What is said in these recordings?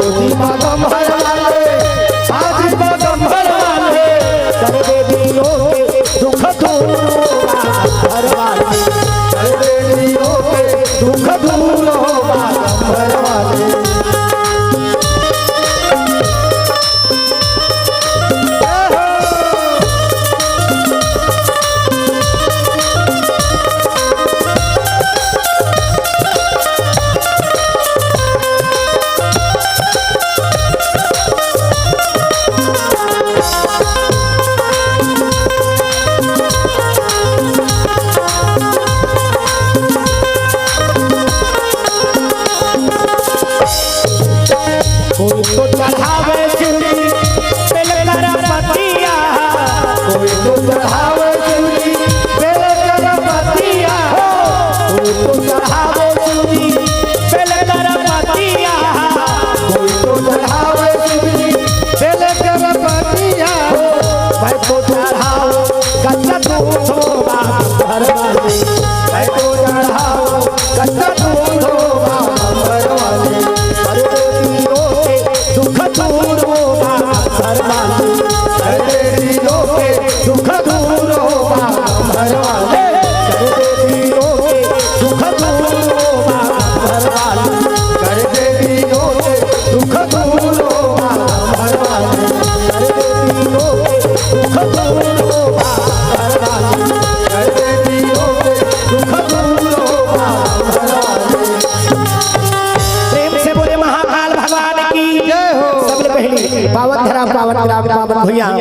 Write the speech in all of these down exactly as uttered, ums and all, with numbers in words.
बागम्हर वाले, आदि बागम्हर वाले, कर दे दीनों के दुख दूर बागम्हर वाले, कर दे दीनों के दुख दूर बागम्हर वाले। कोई तो चढ़ावे चूड़ी, बेल कर पतिया। कोई तो चढ़ावे चूड़ी, बेल कर पतिया। कोई तो चढ़ावे चूड़ी, बेल कर पतिया। कोई तो चढ़ावे चूड़ी, बेल कर पतिया। मैं तो चढ़ाओ कच्चा दूध होगा घर वाले। मैं तो चढ़ाओ कच्चा दूध होगा घर वाले। अरे दीनों के दुख दूर होगा घर वाले। अरे दीनों के दुख दूर होगा घर वाले। अरे दीनों के दुख दूर होगा घर वाले। कर दे दीनों के दुख दूर होगा घर वाले। कर दे दीनों के दुख दूर होगा घर वाले। कर दे दीनों के दुख दूर होगा घर वाले। प्रेम से बोले महाकाल भगवान की जय हो। सबले पहली पावन धरा, पावन ग्राम, पावन भुइयां,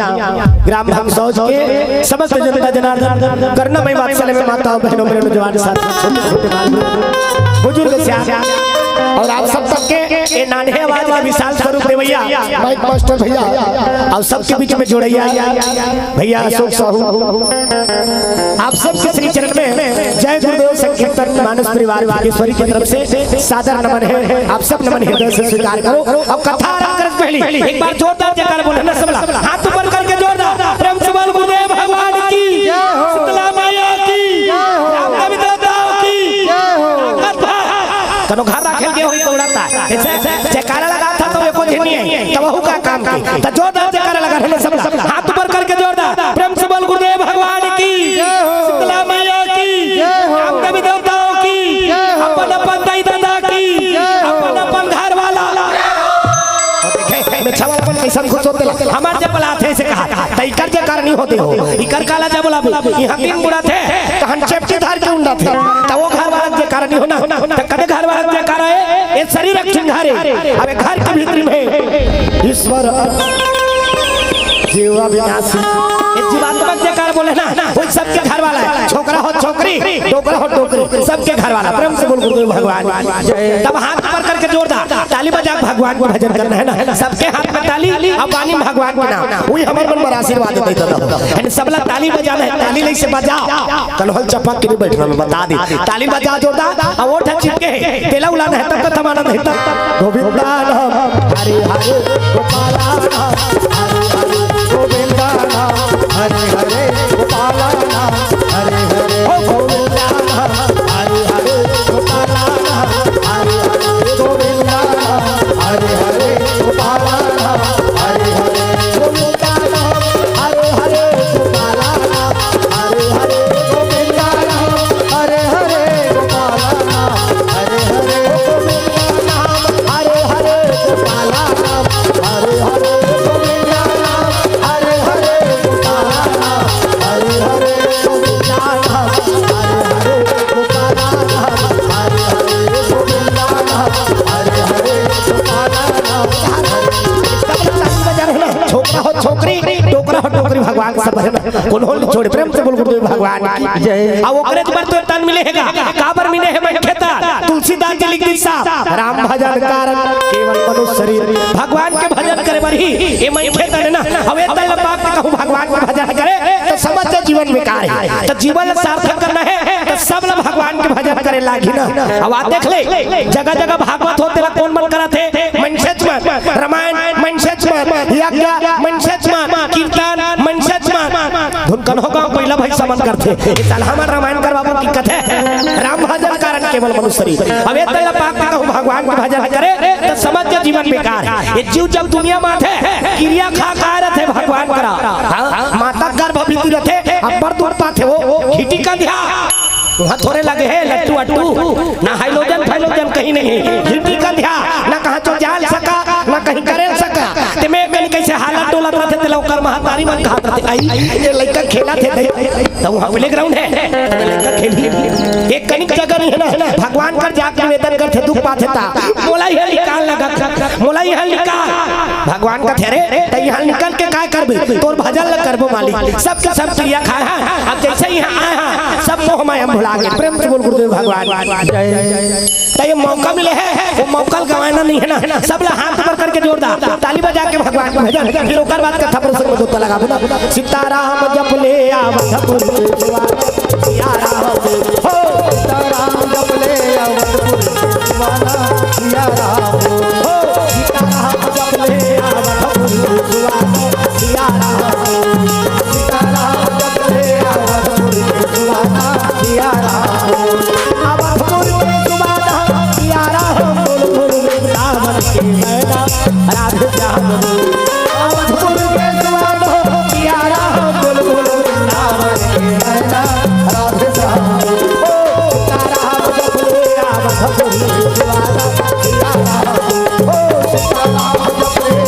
ग्राम भंगसौज के समस्त जनता जनार्दन, करुणामय वात्सल्य में माताओं, बहनों, मेरे नौजवान साथियों, छोटे छोटे बाल बुजुर्ग, सियान और आप सब तक के ये नान्हे आवाज का विशाल स्वरूप देवैया माइक मास्टर भैया, और सबके बीच में जोड़ैया भैया अशोक साहू, आप सबके श्री चरण में जय गुरुदेव संकीर्तन मानस परिवार बागेश्वरी की तरफ से सादर नमन है। आप सब नमन हृदय से स्वीकार करो। अब कथा आरंभ करत पहली एक बार जोरदार जयकार बोले ना सबला, हाथ ऊपर करके जोरदार प्रेम से बोल गुरुदेव भगवान की, जय हो। शीतला मैया की, जय हो। राम कवि देवताओं की, जय हो। कनो घर राखे के होई दौड़ता, ऐसे जयकारा लगा था तो एको झेनी है, तो वहू का काम की, तो जोरदार जयकारा लगा रहे सब, हाथ ऊपर करके जोरदार प्रेम से बोल गुरुदेव भगवान की, जय हो। शीतला मैया की, जय हो। राम कवि देवताओं की, जय हो। अपन अपन दाई दादा की, जय हो। अपन अपन घर वाला। और देखे, मेछा वाला अपन कैसन खुश होते ला। हमार जब बलात है से कहा, तैकर जयकार नहीं होते हो। इकर काला जब बोला, यहाँ तीन बुढ़ा थे, तो हम चेपटी धार के उंडा थे। तो वो घर वाला जयकार नहीं होना, तो कदे घर वाला जयकार है, ये शरीर रक्षण धारे। अब ये घर के भीतर में ईश्वर जीव अविनाशी। ये जीवात्मक जयकार बोले ना, वो सबके घर वाला है। छोकरा हो छोकरी, डोकरा हो डोकरी, सबके घर वाला। प्रेम से बोल गुरुदेव भगवान। तब हाथ ऊपर करके जोरदार ताली बजा, भगवान को भजन करना है ना। सबके हाथ में ताली, अब पानी में भगवान के नाम। वही हमर मन बर आशीर्वाद दे दो। है ना, सबला ताली बजाना है, ताली नहीं से बजा। कनहल चपक के नहीं बैठना, मैं बता दे। ताली बजा जोरदार, अब ओठ चिपके है, तेला उलाना है, तब तो थमाना नहीं तब। गोविंदा नाम, हरे हरे, गोपाला नाम, हरे हरे, गोविंदा नाम, हरे हरे, गोपाला नाम, हरे हरे, ओ गोविंदा नाम, हरे हरे, गोपाला नाम, हरे हरे, गोविंदा नाम, हरे हरे, गोपाला नाम, हरे हरे, गोविंदा नाम, हरे हरे, गोपाला नाम, हरे हरे, गोविंदा नाम, हरे हरे, गोपाला नाम, हरे हरे, गोविंदा नाम, हरे हरे, गोपाला नाम, हरे हरे, गोविंदा नाम, हरे हरे, गोपाला नाम, हरे हरे, गोविंदा नाम, हरे हरे, गोपाला नाम, हरे हरे, गोविंदा नाम, हरे हरे, गोपाला नाम, हरे हरे। छोकरा हो छोकरी, डोकरा हो डोकरी, भगवान सब है ना। कोनो नहीं छोड़े, प्रेम से बोल गुरुदेव भगवान की जय। अब ओकरे बर तो तन मिले हेगा, काबर मिले हे मनखे तन? तुलसीदास जी लिख दिस साहब, राम भजन कारण केवल मनुष्य शरीर। भगवान के भजन करे बर ही ये मनखे तन ना, हवे तन ला पाक कहूँ भगवान के भजन करे तो समझ जीवन बेकार है। तो जीवन सार्थक करना है तो सब ला भगवान के भजन करे लागी ना। अब आ देख ले, जगह जगह भागवत होते ला कौन मन कराथे? मनसेच मन। रामायण मनसेच मन, यज्ञ मनसेच मन, कीर्तन मनसेच मन। धुन कन हो गाँव पहिला भैसा मन करथे। ए साल हमर रामायण करवाबो कि कथे? राम भजन कारण केवल मनुष्य शरीर। अब ए तल्ला पाक के कहूँ भगवान के भजन करे, त समझ के जीवन बेकार हे। ए जीव जब दुनिया म आथे, किरिया खा के आय रथे भगवान करा। हाँ? माता गर्भ भीतरी रथे, अब्बड़ दूर पाथे वो, हिटी का ध्या। उहाँ थोरे लगे हे लट्टू अट्टू, ना हाइलोजन फाइलोजन कहीं नहीं हे। हिटी का ध्या, ना कहाँ चो जाल सका, ना कहीं करेल सका। ते में कनी कइसे हालत डोलत रथे, तेला ओकर महतारी मन कहत रथे, "आई, ए लइका खेलत हे, देख।" त उहाँ playground हे, त लइका खेलही। एक कनिक जगह नहीं हे ना, भगवान कर जाके निवेदन करथे, दुख पाथे ता, "मोला इहाँ निकाल लगत, मोला इहाँ निकाल।" भगवान कथे, "अरे, त इहाँ निकल के काय करबे? तोर भजन ल करबो मालिक, सब के सब किरिया खाय हँव, अब जइसे इहाँ आय हँव, सब मोह माया भुला गे।" प्रेम से बोल गुरुदेव भगवान। त ए मौका मिले हे, ओ मौका ल गँवाना नहीं हे ना। सब ला हाथ ऊपर करके जोरदार ताली बजा के भगवान के भजन, फिर ओकर बाद कथा प्रसंग में गोता लगाबो ना। सीताराम जप ले अवधपुर सिया राम हो। सीताराम जप ले अवधपुर सिया राम हो। सीताराम जप ले अवधपुर सिया राम हो। सीताराम जप ले अवधपुर सिया राम हो। अवधपुर के सुबाना प्यारा हो, बोल बोल वृंदावन के मैना, राधे श्याम बोल। अवधपुर के सुबाना प्यारा हो, बोल बोल वृंदावन के मैना, राधे श्याम बोल। ओ तारा हो, अवधपुर के सुबाना प्यारा हो, ओ तारा हो, अवधपुर के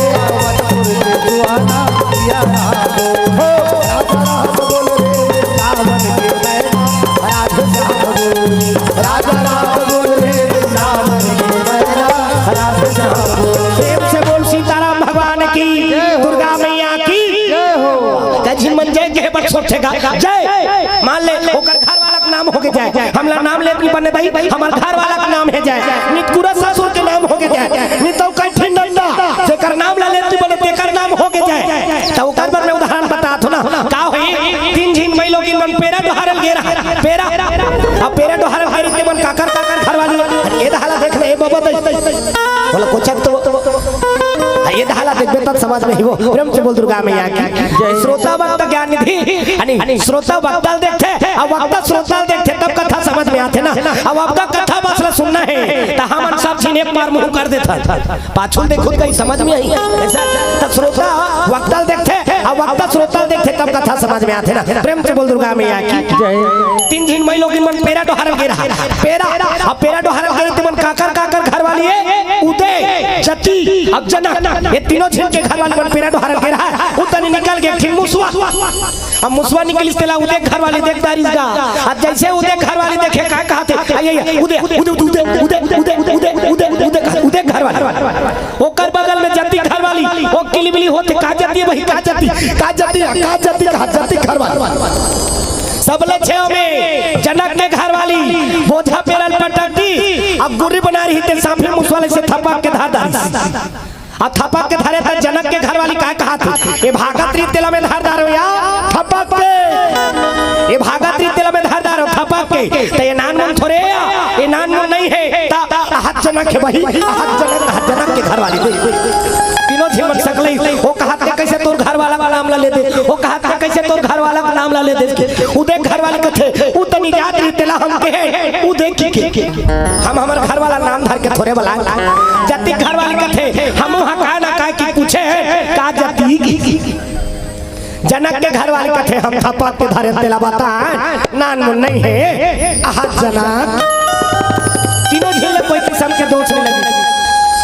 सुबाना प्यारा हो, ओ राधा राधा बोल रे वृंदावन के मैना, राधे श्याम बोल। राजा राम बोल रे वृंदावन के मैना, राधे श्याम बोल। प्रेम से बोल सीताराम भगवान की, जय हो। दुर्गा मैया की। जय हो। कई झिन मन जय कहे बर सोचथे गा, जय। मान ले, ओकर घर वाला के नाम होगे जय, हमला नाम लेत नइ बने दई, हमर घर वाला के नाम हे जय। नित कुरा ससुर के नाम होगे जय, नित अउ कई ठिन नंदा, जेकर नाम ला लेत नइ बने, तेकर नाम होगे जय। त ओकर बर मैं उदाहरण बतात हँव ना, का होही, तीन झिन माईलोगिन मन पेरा डोहारे ल गे रहा। पेरा, अब पेरा डोहारे ल गे रहिथे मन काकर, काकर घर वाली, ए दहा ला देख ना, ए बबा दई। बोला, कोचक तो, हाँ, ए दहा ला देखबे तब समझ में आही वो। प्रेम से बोल दुर्गा मैया की। जय। श्रोता वक्ता ज्ञान निधि, यानी श्रोता वक्ता ल देखथे, अब वक्ता श्रोता ल देखथे, तब कथा समझ में आथे ना। अब आपका कथा बस ला सुनना हे, त हमन सब झिन एक बार मुँह कर देथन। पाछू ल देखहू त कहीं समझ में आही। अइसे त श्रोता वक्ता ल देखथे, अब वक्ता श्रोता ल देखथे, तब कथा समझ में आथे ना। प्रेम से बोल दुर्गा मैया की। जय। तीन झिन माईलोगिन मन पेरा डोहारे ल गे रहा। पेरा, अब पेरा डोहारे ल गे रहा, तेमन काकर, काकर घर वाली ए, उदय, जति, अब जनक, ए तीनों झिन के घर वाली मन पेरा डोहारे ल गे रहा। उतनी निकल गे एक ठिन मुसवा। अब मुसवा निकलिस तेला उदय घर वाली देख डारिस गा। अब जइसे उदय घर वाली देखे, का कहथे, "अई, अई, उदय, उदय, उदय घर वाली।" ओकर बगल में जति घर वाली, ओ किलिबिली होथे, "का जति भाई, का जति, का जति, का जति, का जति घर वाली।" सबले छेव में जनक के घर वाली बोझा पेरा ल पटक दिस, अब गुर्री बनाय रहिस ते साफी मुसवा ल अइसे थपक के धर डारिस। अब थपक के धरे त जनक के घर वाली का कहत हे, "ए भागत रहिस तेला मैं धर डारेंव या थपक के, ए भागत रहिस तेला मैं धर डारेंव थपक के।" त ए नानमुन थोरे या, ए नानमुन नइ हे, त अहत जनक हे भाई, अहत जनक, अहत जनक के घर वाली दे। तीनों झिन मन सकलई, ओ कहत हे, "कइसे तोर घर वाला के नाम ला ले दे?" ओ कहत हे, "कइसे तोर घर वाला के नाम ला ले दे?" उदय घर वाली कथे, "उतनी जात रहिस तेला हम कहे, उदय कहिके। हम हमर घर वाला नाम धर के थोरे बलान।" जति घर वाली कथे, "हमू हा काय ना काय कहिके पूछे, का जति कहिके।" जनक के घर वाली कथे, "हम थपक के धरे तेला बतान, नानमुन नइ हे, अहत जनक।" तीनों झिन ल कोई किसम के दोस नइ लगिस,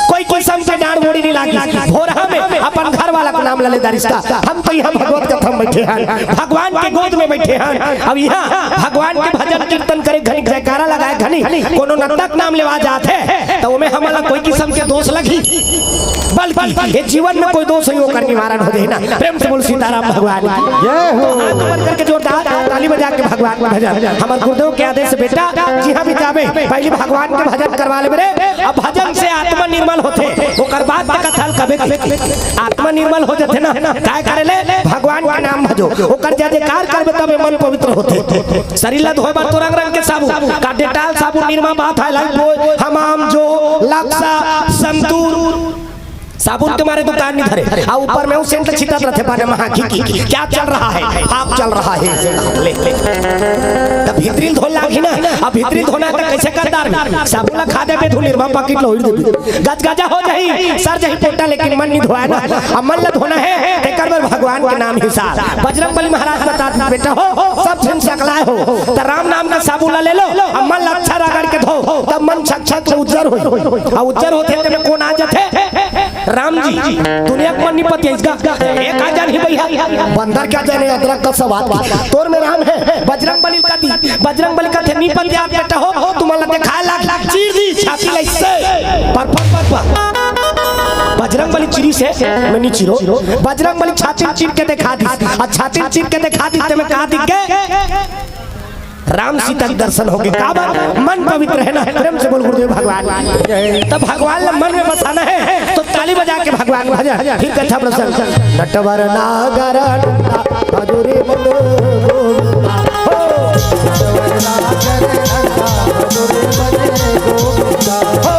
कोई किसम के डांड़ बोड़ी नइ लगिस। भोरहा में अपन घर वाला के नाम ल ले डारिस ता। हम तो इहाँ भगवत कथा म बइठे हन, भगवान के गोद में बइठे हन। अब इहाँ भगवान के भजन कीर्तन करे घनी, जयकारा लगाय घनी कोनो नत्ता के नाम लेवा जात हे, त ओमे हमन ला कोई किसम के दोस लगही? बल्कि ए जीवन में कोई दोस होही, ओकर निवारण हो जाही ना। प्रेम से बोल सीताराम भगवान की। जय हो। तो हाथ ऊपर करके जोरदार ताली बजा के भगवान का भजन। हमर गुरुदेव के आदेश से बेटा, जिहाँ भी जाबे, पहिली भगवान के भजन करवा लेबे रे। अब भजन से आत्मा निर्मल होथे, ओकर बाद के कथा ल कबे के आत्मा निर्मल हो जाथे ना। काय करे ले? भगवान के नाम भजो, ओकर जय जयकार करबे, तब ए मन पवित्र होथे। शरीर ला धोए बर तो रंग रंग के साबुन, का डेटॉल साबुन, निरमा, बाथ, हाइलाइट, बोय, हमाम, जो, लक्सा, संतूर, साबुन के मारे दुकान नहीं धरे। आ ऊपर में वो सेंट छिटत रथे पाने महा की, की, की, क्या चल रहा है? पाप चल रहा है। ले, ले। तब भीतरी धोना लागही ना, अब भीतरी धोना है तो कैसे कर डार? साबुन ला खा देबे, धू निरमा पाकिट ला ओढ़ देबे। गजगजा हो जाही, सर जाही पोटा, लेकिन मन नहीं धोया ना। अब मन ला धोना है, तेकर बर भगवान के नाम ही सार। बजरंग बली महाराज बता, बेटा हो, सब झिन सकलाए हो, त राम नाम का साबुन ला ले लो, अब मन ला अच्छा रगड़ के धो, तब मन छक छक ले उज्जर होई। आ उज्जर होथे तेमे कोन आ जाथे? राम जी। दुनिया के मन नहीं पतियाइस गा। एक आ जान ही भैया। बंदर क्या जाने अदरक का स्वाद। तोर में राम है, बजरंग बली का दी, बजरंग बली का थे नहीं पतिया बेटा हो, तुमन ला देखा लाग लाग चीर दी छाती ला इससे। पर, पर, पर, पर। बजरंग बली चीरी से, मैं नहीं चीरो। बजरंग बली छाती चीर के देखा दी। अच्छा, छाती चीर के देखा दी, तेमे कहा दिख गए? राम सीता के दर्शन होगे। काबर? मन पवित्र है ना। प्रेम से बोल गुरुदेव भगवान। तब भगवान ला मन में बसाना है तो ताली बजा के भगवान भजन। फिर कथा प्रसंग। नटवर नागर नंदा मधुरी मधुर गोविंदा। हो। नटवर नागर नंदा मधुरी मधुर गोविंदा। हो।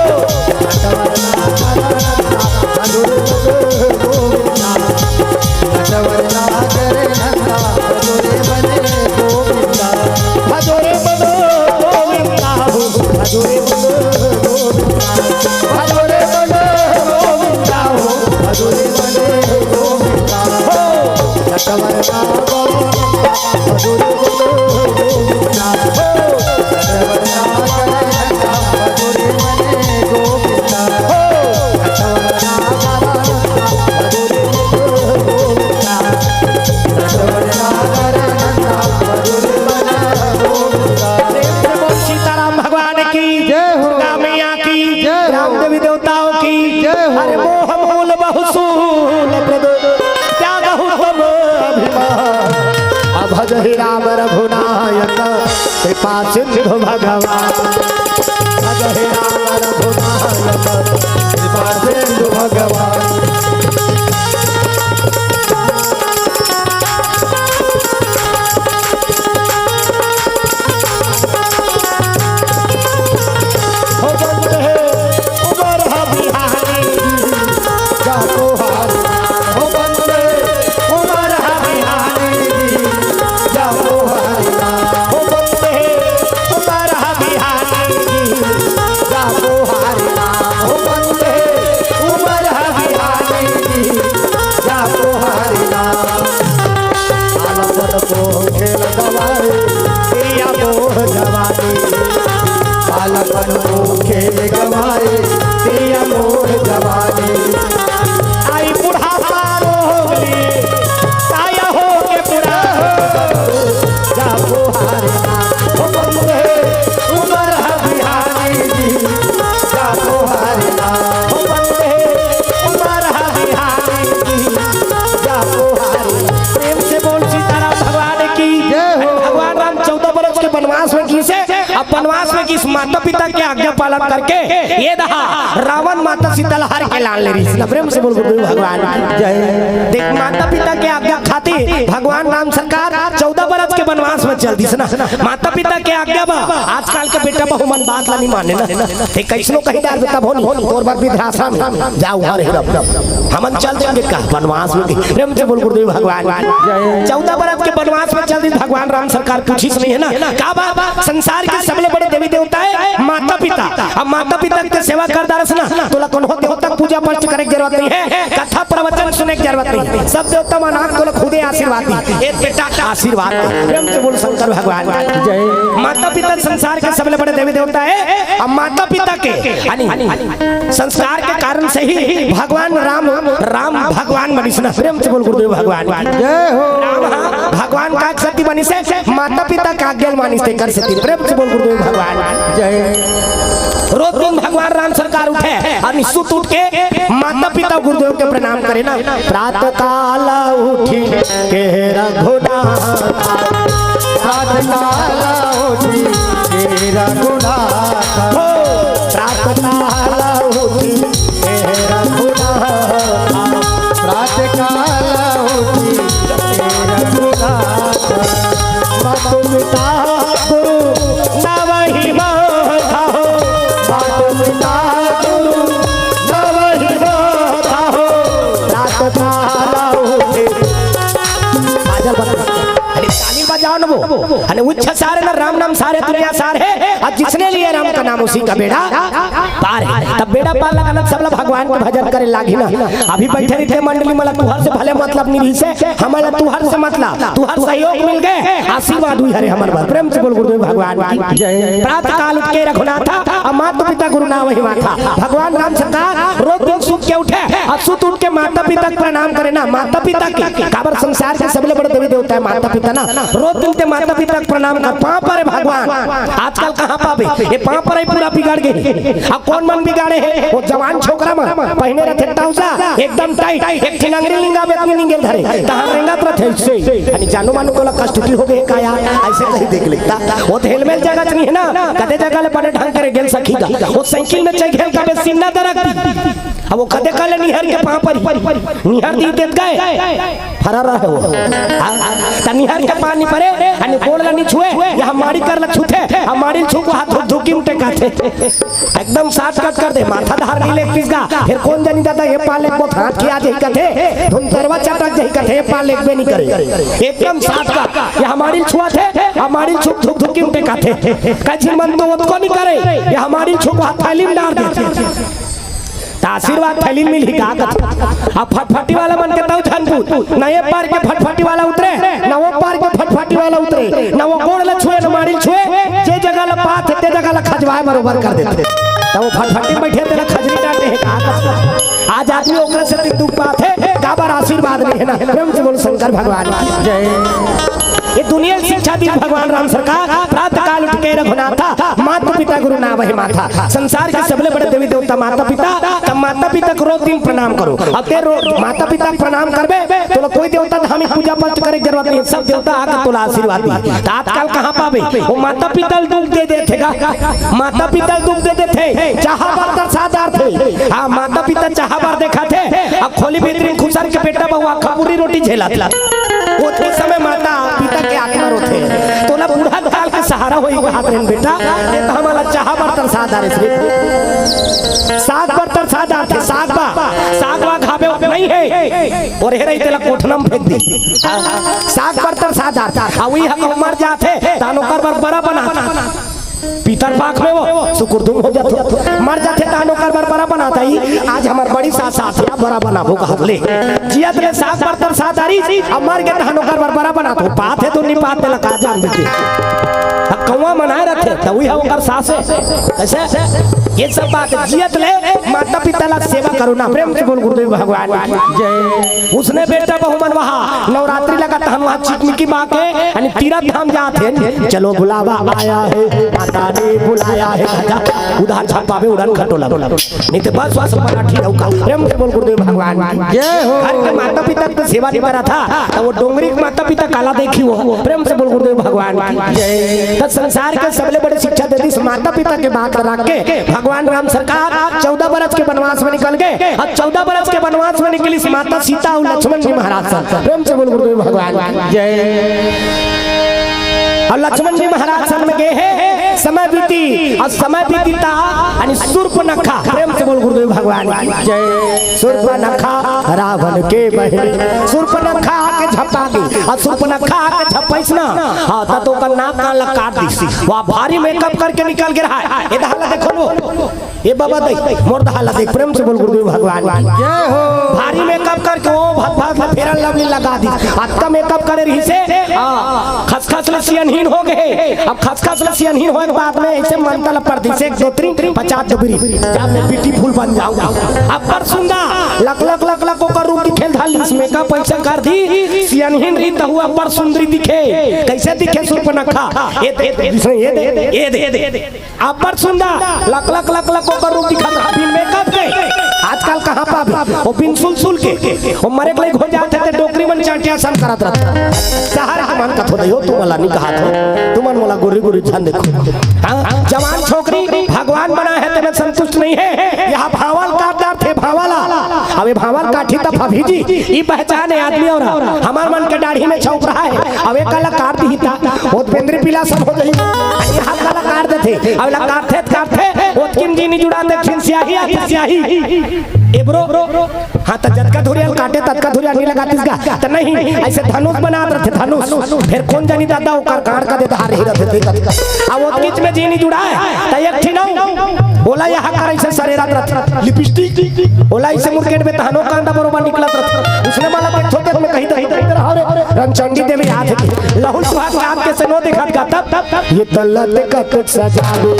नटवर नागर नंदा मधुरी मधुर गोविंदा। नटवर नागर नंदा भजो रे मनो गोविंदा। भजो रे मनो गोविंदा हो, भजो रे मनो गोविंदा। भजो रे मनो गोविंदा हो, भजो रे मनो गोविंदा हो। नटवर नागर नंदा भजो रे मनो गोविंदा हो। नटवर नागर नंदा भजो रे मनो गोविंदा हो। नटवर नागर नंदा भजो रे मनो गोविंदा। प्रेम से बोल सीताराम भगवान की, जय हो। दुर्गा मैया की, जय हो। राम देवी देवताओं की, जय हो। अरे मोह मूल बहुसूल प्रद त्यागहु तम अभिमान। अभज ही राम रघुनायक कृपा सिंधु भगवान। अभज ही राम रघुनायक कृपा सिंधु भगवान। हो बंदे उमर बिहारी जा तोहार। हो बंदे उमर बिहारी जा तोहार। हो बंदे उमर बिहारी जा तोहार। हो बंदे उमर बिहारी जा तोहार। बालपन को खेल गवाए, पिया मोर जवानी। बालपन को खेल गवाए, पिया मोर जवानी। आई बुढ़ापा रोगली, साया हो के बुढ़ा हो। जा तोहार ना हो बंदे उमर बिहारी जी। जा तोहार ना हो बंदे उमर बिहारी जी। जा तोहार। प्रेम से बोल सीताराम भगवान की। जय हो। भगवान राम चौदह बरस के वनवास में गिसे, अब वनवास में गिस माता पिता के आज्ञा पालन करके ये दहा रावण माता सीता ला हर के लान ले रहिस ना। प्रेम से बोल गुरुदेव भगवान की। जय। देख माता पिता के आज्ञा खातिर भगवान राम सरकार चौदह बरस के वनवास में चल दिस ना। माता पिता के आज्ञा बा, आजकल के बेटा बहू मन बात ला नहीं माने ना। ते कैसनो कहीं डार बेटा भोन, तोर बर वृद्धाश्रम जा उहाँ रह। हमन चल देंगे का वनवास में। प्रेम से बोल गुरुदेव भगवान। चौदह बरस के वनवास में चल दिन भगवान राम सरकार पूछिस नहीं है ना। का बात? संसार के सबले बड़े देवी देवता है माता पिता। अब माता पिता के सेवा कर डारस ना, तोला कोनो देवता के पूजा पाठ करे के जरूरत नहीं है, कथा प्रवचन सुने के जरूरत नहीं है। सब देवता मन आके तोला खुदे आशीर्वाद दी। ए बेटा आशीर्वाद दे। प्रेम से बोल शंकर भगवान। जय। माता पिता संसार के सबले बड़े देवी देवता है। अब माता पिता के यानी संस्कार के कारण से ही भगवान राम, राम भगवान बनिस ना। प्रेम से बोल गुरुदेव भगवान की। जय हो। राम हा भगवान का शक्ति बनिस हे, माता पिता का आज्ञा मानिस तेकर सेती। प्रेम से बोल गुरुदेव भगवान की। जय। रोज दिन भगवान राम सरकार उठे अउ सुत उठ के माता पिता गुरुदेव के प्रणाम करे ना। प्रातः काल उठी के रघुनाथ। प्रातः काल उठी के रघुनाथ। हो, प्रातः काल उठी हे रघुनाथ, प्रातः काल उठी हे रघुनाथ। मातु पिता गुरु नवहि माथा हो, मातु पिता गुरु नवहि माथा हो, अरे उच्च सार हे ना, राम नाम सार हे, दुनिया सार हे, और जिसने लिए राम का नाम उसी का बेड़ा पार हे। तब बेड़ा पार लगाना सबला भगवान के भजन करे लागी ना। अभी बैठे रहिथे मंडली, मला तुहर से भले मतलब नहीं से, हमला तुहर से मतलब, तुहर सहयोग मिल गे, आशीर्वाद हुई हरे हमर बर। प्रेम से बोल गुरुदेव भगवान की जय। प्रातः काल उठ के रघुनाथा, अब माता पिता गुरु नावहि माथा। भगवान राम सरकार रोज दिन सुत के उठे, और सुत उठ के माता पिता के प्रणाम करे ना, माता पिता के, काबर संसार के सबले बड़े देवी देवता हे माता पिता ना। रोज दिन ते माता पिता के प्रणाम कर, पाँव परे भगवान। आजकल कहाँ पाबे? ये पाँव परे पूरा बिगड़ गे। अब कोन मन बिगाड़े हे? वो जवान छोकरा मन पहिने रथे trouser, एकदम tight, एक ठिन अंगरी लिंगा में अपनी निंगेल धरे, तहाँ रेंगत रथे अइसे। यानी जानो मानो कोला कष्ट की हो गे का यार, अइसे कहीं देख लेता। वो तो हेलमेट जगह नहीं हे ना, कते जगह ले बने ढंग करे गेल सखी का। वो साइकिल में चढ़ गेल का बे सीना दरक दी। अब वो कते काले निहर के पाँव परी, निहर दी देत गए, फरा रहे वो। हाँ, त निहर के पाँव नहीं परे, अने गोड़ ला नहीं छुए, या हमारी कर ला छूथे, हमारी छू को हाथ धुकी उठे काथे। एकदम साट कट कर दे, माथा धार नहीं ले किसका। फिर कोन जानी दादा ये पाले को हाथ किया जाही कथे, धुन तरवा चटक जाही कथे, ये पाले बे नहीं करे। एकदम साट का, ये हमारी छुआ थे, हमारी छुक धुक धुकी उठे काथे। कझिन मन तो ओतको नहीं करे, ये हमारी छुक हाथ थैली में डाल दे। त आशीर्वाद थैली मिलही का कथे? अब फटफटी वाला मन के तउ झन पूछ, न ये पार के फटफटी वाला उतरे, न वो पार के फटफटी वाला उतरे, न वो गोड़ ला छुए, न माड़ी छुए, जे जगह ला पाथे, ते जगह ला खजवाए बरोबर कर देथे। त वो फटफटी में बैठे तेला खजरी डांटे हे का कथे? आज आदमी ओकरे से दुख पाथे, काबर आशीर्वाद नहीं हे ना। प्रेम से बोल शंकर भगवान की जय। ये दुनिया शिक्षा दी भगवान राम सरकार, प्रातः काल उठ के रघुनाथा, माता पिता गुरु नावहि माथा। संसार के सबले बड़े देवी देवता माता पिता, त माता पिता को रोज दिन प्रणाम करो। अब ते रोज माता पिता के प्रणाम करबे, तोला कोई देवता धार्मिक पूजा पाठ करे के जरूरत नहीं, सब देवता आके तोला आशीर्वाद दी। त आजकल कहाँ पाबे? वो माता पिता ल दुख दे देथे गा, माता पिता ल दुख दे देथे, चाहा बर तरसा डारथे। हाँ, माता पिता चाहा बर देखाथे, अब खोली भीतरी खुसर के बेटा बउवा खपुरी रोटी झेलत। ओतके समय माता पिता के आत्मा रोथे। तोला बूढ़ा काल के सहारा होई कहात रहेन बेटा, ये तो हमला चाहा बर तरसा डारे रे। साग बर तरसा डारथे, साग बा, साग बा खाबे नहीं हे। और हे रही तेला कोठना में फेंक दी। साग बर तरसा डारथे। आ उही ह कहूँ मर जाथे, तानो कर बर बरा बना। पितर पाख में वो सुकुरदुम हो जाथे, मर जाथे तहन ओकर बर बरा बनात ही। आज हमर बड़ी सास आथे, बरा बनाबो कहत ले। जियत ले साग बर तरसा डारिस, अब मर गे तहन ओकर बर बरा बनात हो। पात हे तो नी पात, तेला का जान बेटे। अब कौवा मनाए रथे, त उही ह ओकर सास हे। ऐसे ये सब बात जियत ले माता पिता ला सेवा करो ना। प्रेम से बोल गुरुदेव भगवान की जय। उसने बेटा बहू मन वहाँ नवरात्रि लगा तहन वहाँ चिकमिकी माँ के यानी तीरथ धाम जात हे। चलो बुलावा आया है, माता ने बुलाया है। जा, उधार छापा में उड़न खटोला। नहीं तो बस वहाँ से मराठी रहू का। प्रेम से बोल गुरुदेव भगवान की। जय हो। घर के माता पिता के सेवा नहीं करा था, तो वो डोंगरी के माता पिता काला देखी वो। प्रेम से बोल गुरुदेव भगवान की। जय। तो संसार के सबले बड़े शिक्षा दे दी, माता पिता के बात रख के भगवान राम सरकार चौदह बरस के वनवास में निकल गए। और चौदह बरस के वनवास में निकली माता सीता और लक्ष्मण जी महाराज सन। प्रेम से बोल गुरुदेव भगवान की। जय। और लक्ष्मण जी महाराज सन में गए हैं, समय बीती और समय बीती ता यानी सूर्पनखा। प्रेम से बोल गुरुदेव भगवान की। जय। सूर्पनखा रावण के बहन, सूर्पनखा आके झपा दी और सूर्पनखा आके झपैस ना। हाँ, त तो ओकर नाक कान ला काट दी। वह भारी मेकअप करके निकल के रहा है। ये दहा ला देखो लो। ए बाबा दई, मोर दहा ला देख, प्रेम से बोल गुरुदेव भगवान की। जय हो। भारी मेकअप करके वो भात भात ला फेरन लवली लगा दी। अतका मेकअप करे रही से, हाँ, खसखस ले सियनहीन हो गए। अब खसखस ले सियनहीन होए के बाद में ऐसे मंत्र ला पढ़ दी से, एक दो तीन पचास डुबरी, जब मैं ब्यूटीफुल बन जाऊंगा। अब्बड़ सुंदर लक लक लक लक ओकर रूप दिखे धाली, इसमें का पैसा कर दी, सियनहीन रही त हुआ अब्बड़ सुंदरी दिखे। कैसे दिखे सूर्पनखा? ये दे, ये दे, ये दे। अब्बड़ सुंदर, लक लक लक लक ओकर रूप दिखत रहा, बिन मेकअप के। आजकल कहाँ पाबे? वो बिन सुलसुल के। वो मरे के लइक हो जात हे, ते डोकरी मन चांटिया सन करत रहत। शहर के मन कथो दई हो, तुम वाला नहीं कहा था। तुमन मोला गोरी गोरी झन देखो। हाँ? जवान छोकरी भगवान बना है, तेमे संतुष्ट नहीं है। यहाँ भावल काट डारथे, भावल। अबे भावल काटी त फभी जी, ई पहचान है आदमी और हमार मन के दाढ़ी में छौक रहा है। अबे काला काट दी ता, वो पेंद्री पीला सब हो जाई। यहाँ काला काट दे थे। अब ला काटथे त काटथे, ओतकी म जी नी जुड़ा, देखिन सियाही आथे, सियाही। एबरो, हाँ, त जतका धुरिया ल काटे, ततका धुरिया नी लगातिस गा। त नहीं, अइसे धनुष बनात रथे, धनुष। फेर कोन जनी दादा ओकर गांड़ कते धार ही रथे, देखत। अब ओतकीच में जी नी जुड़ाय, त एक ठिन अउ, ओला यहाँ कर अइसे सरेरत रथे। लिपस्टिक, ओला अइसे मुरकेट में तहनो कांदा बरोबर निकलत रथे। उसने माला देखथो ते में कहीं, कहीं, कहीं रहो रे। रणचंडी देवी आथे, लहुल सुहाग रात के सेनो देखत गा तब, ये त लटकत सजावे, ये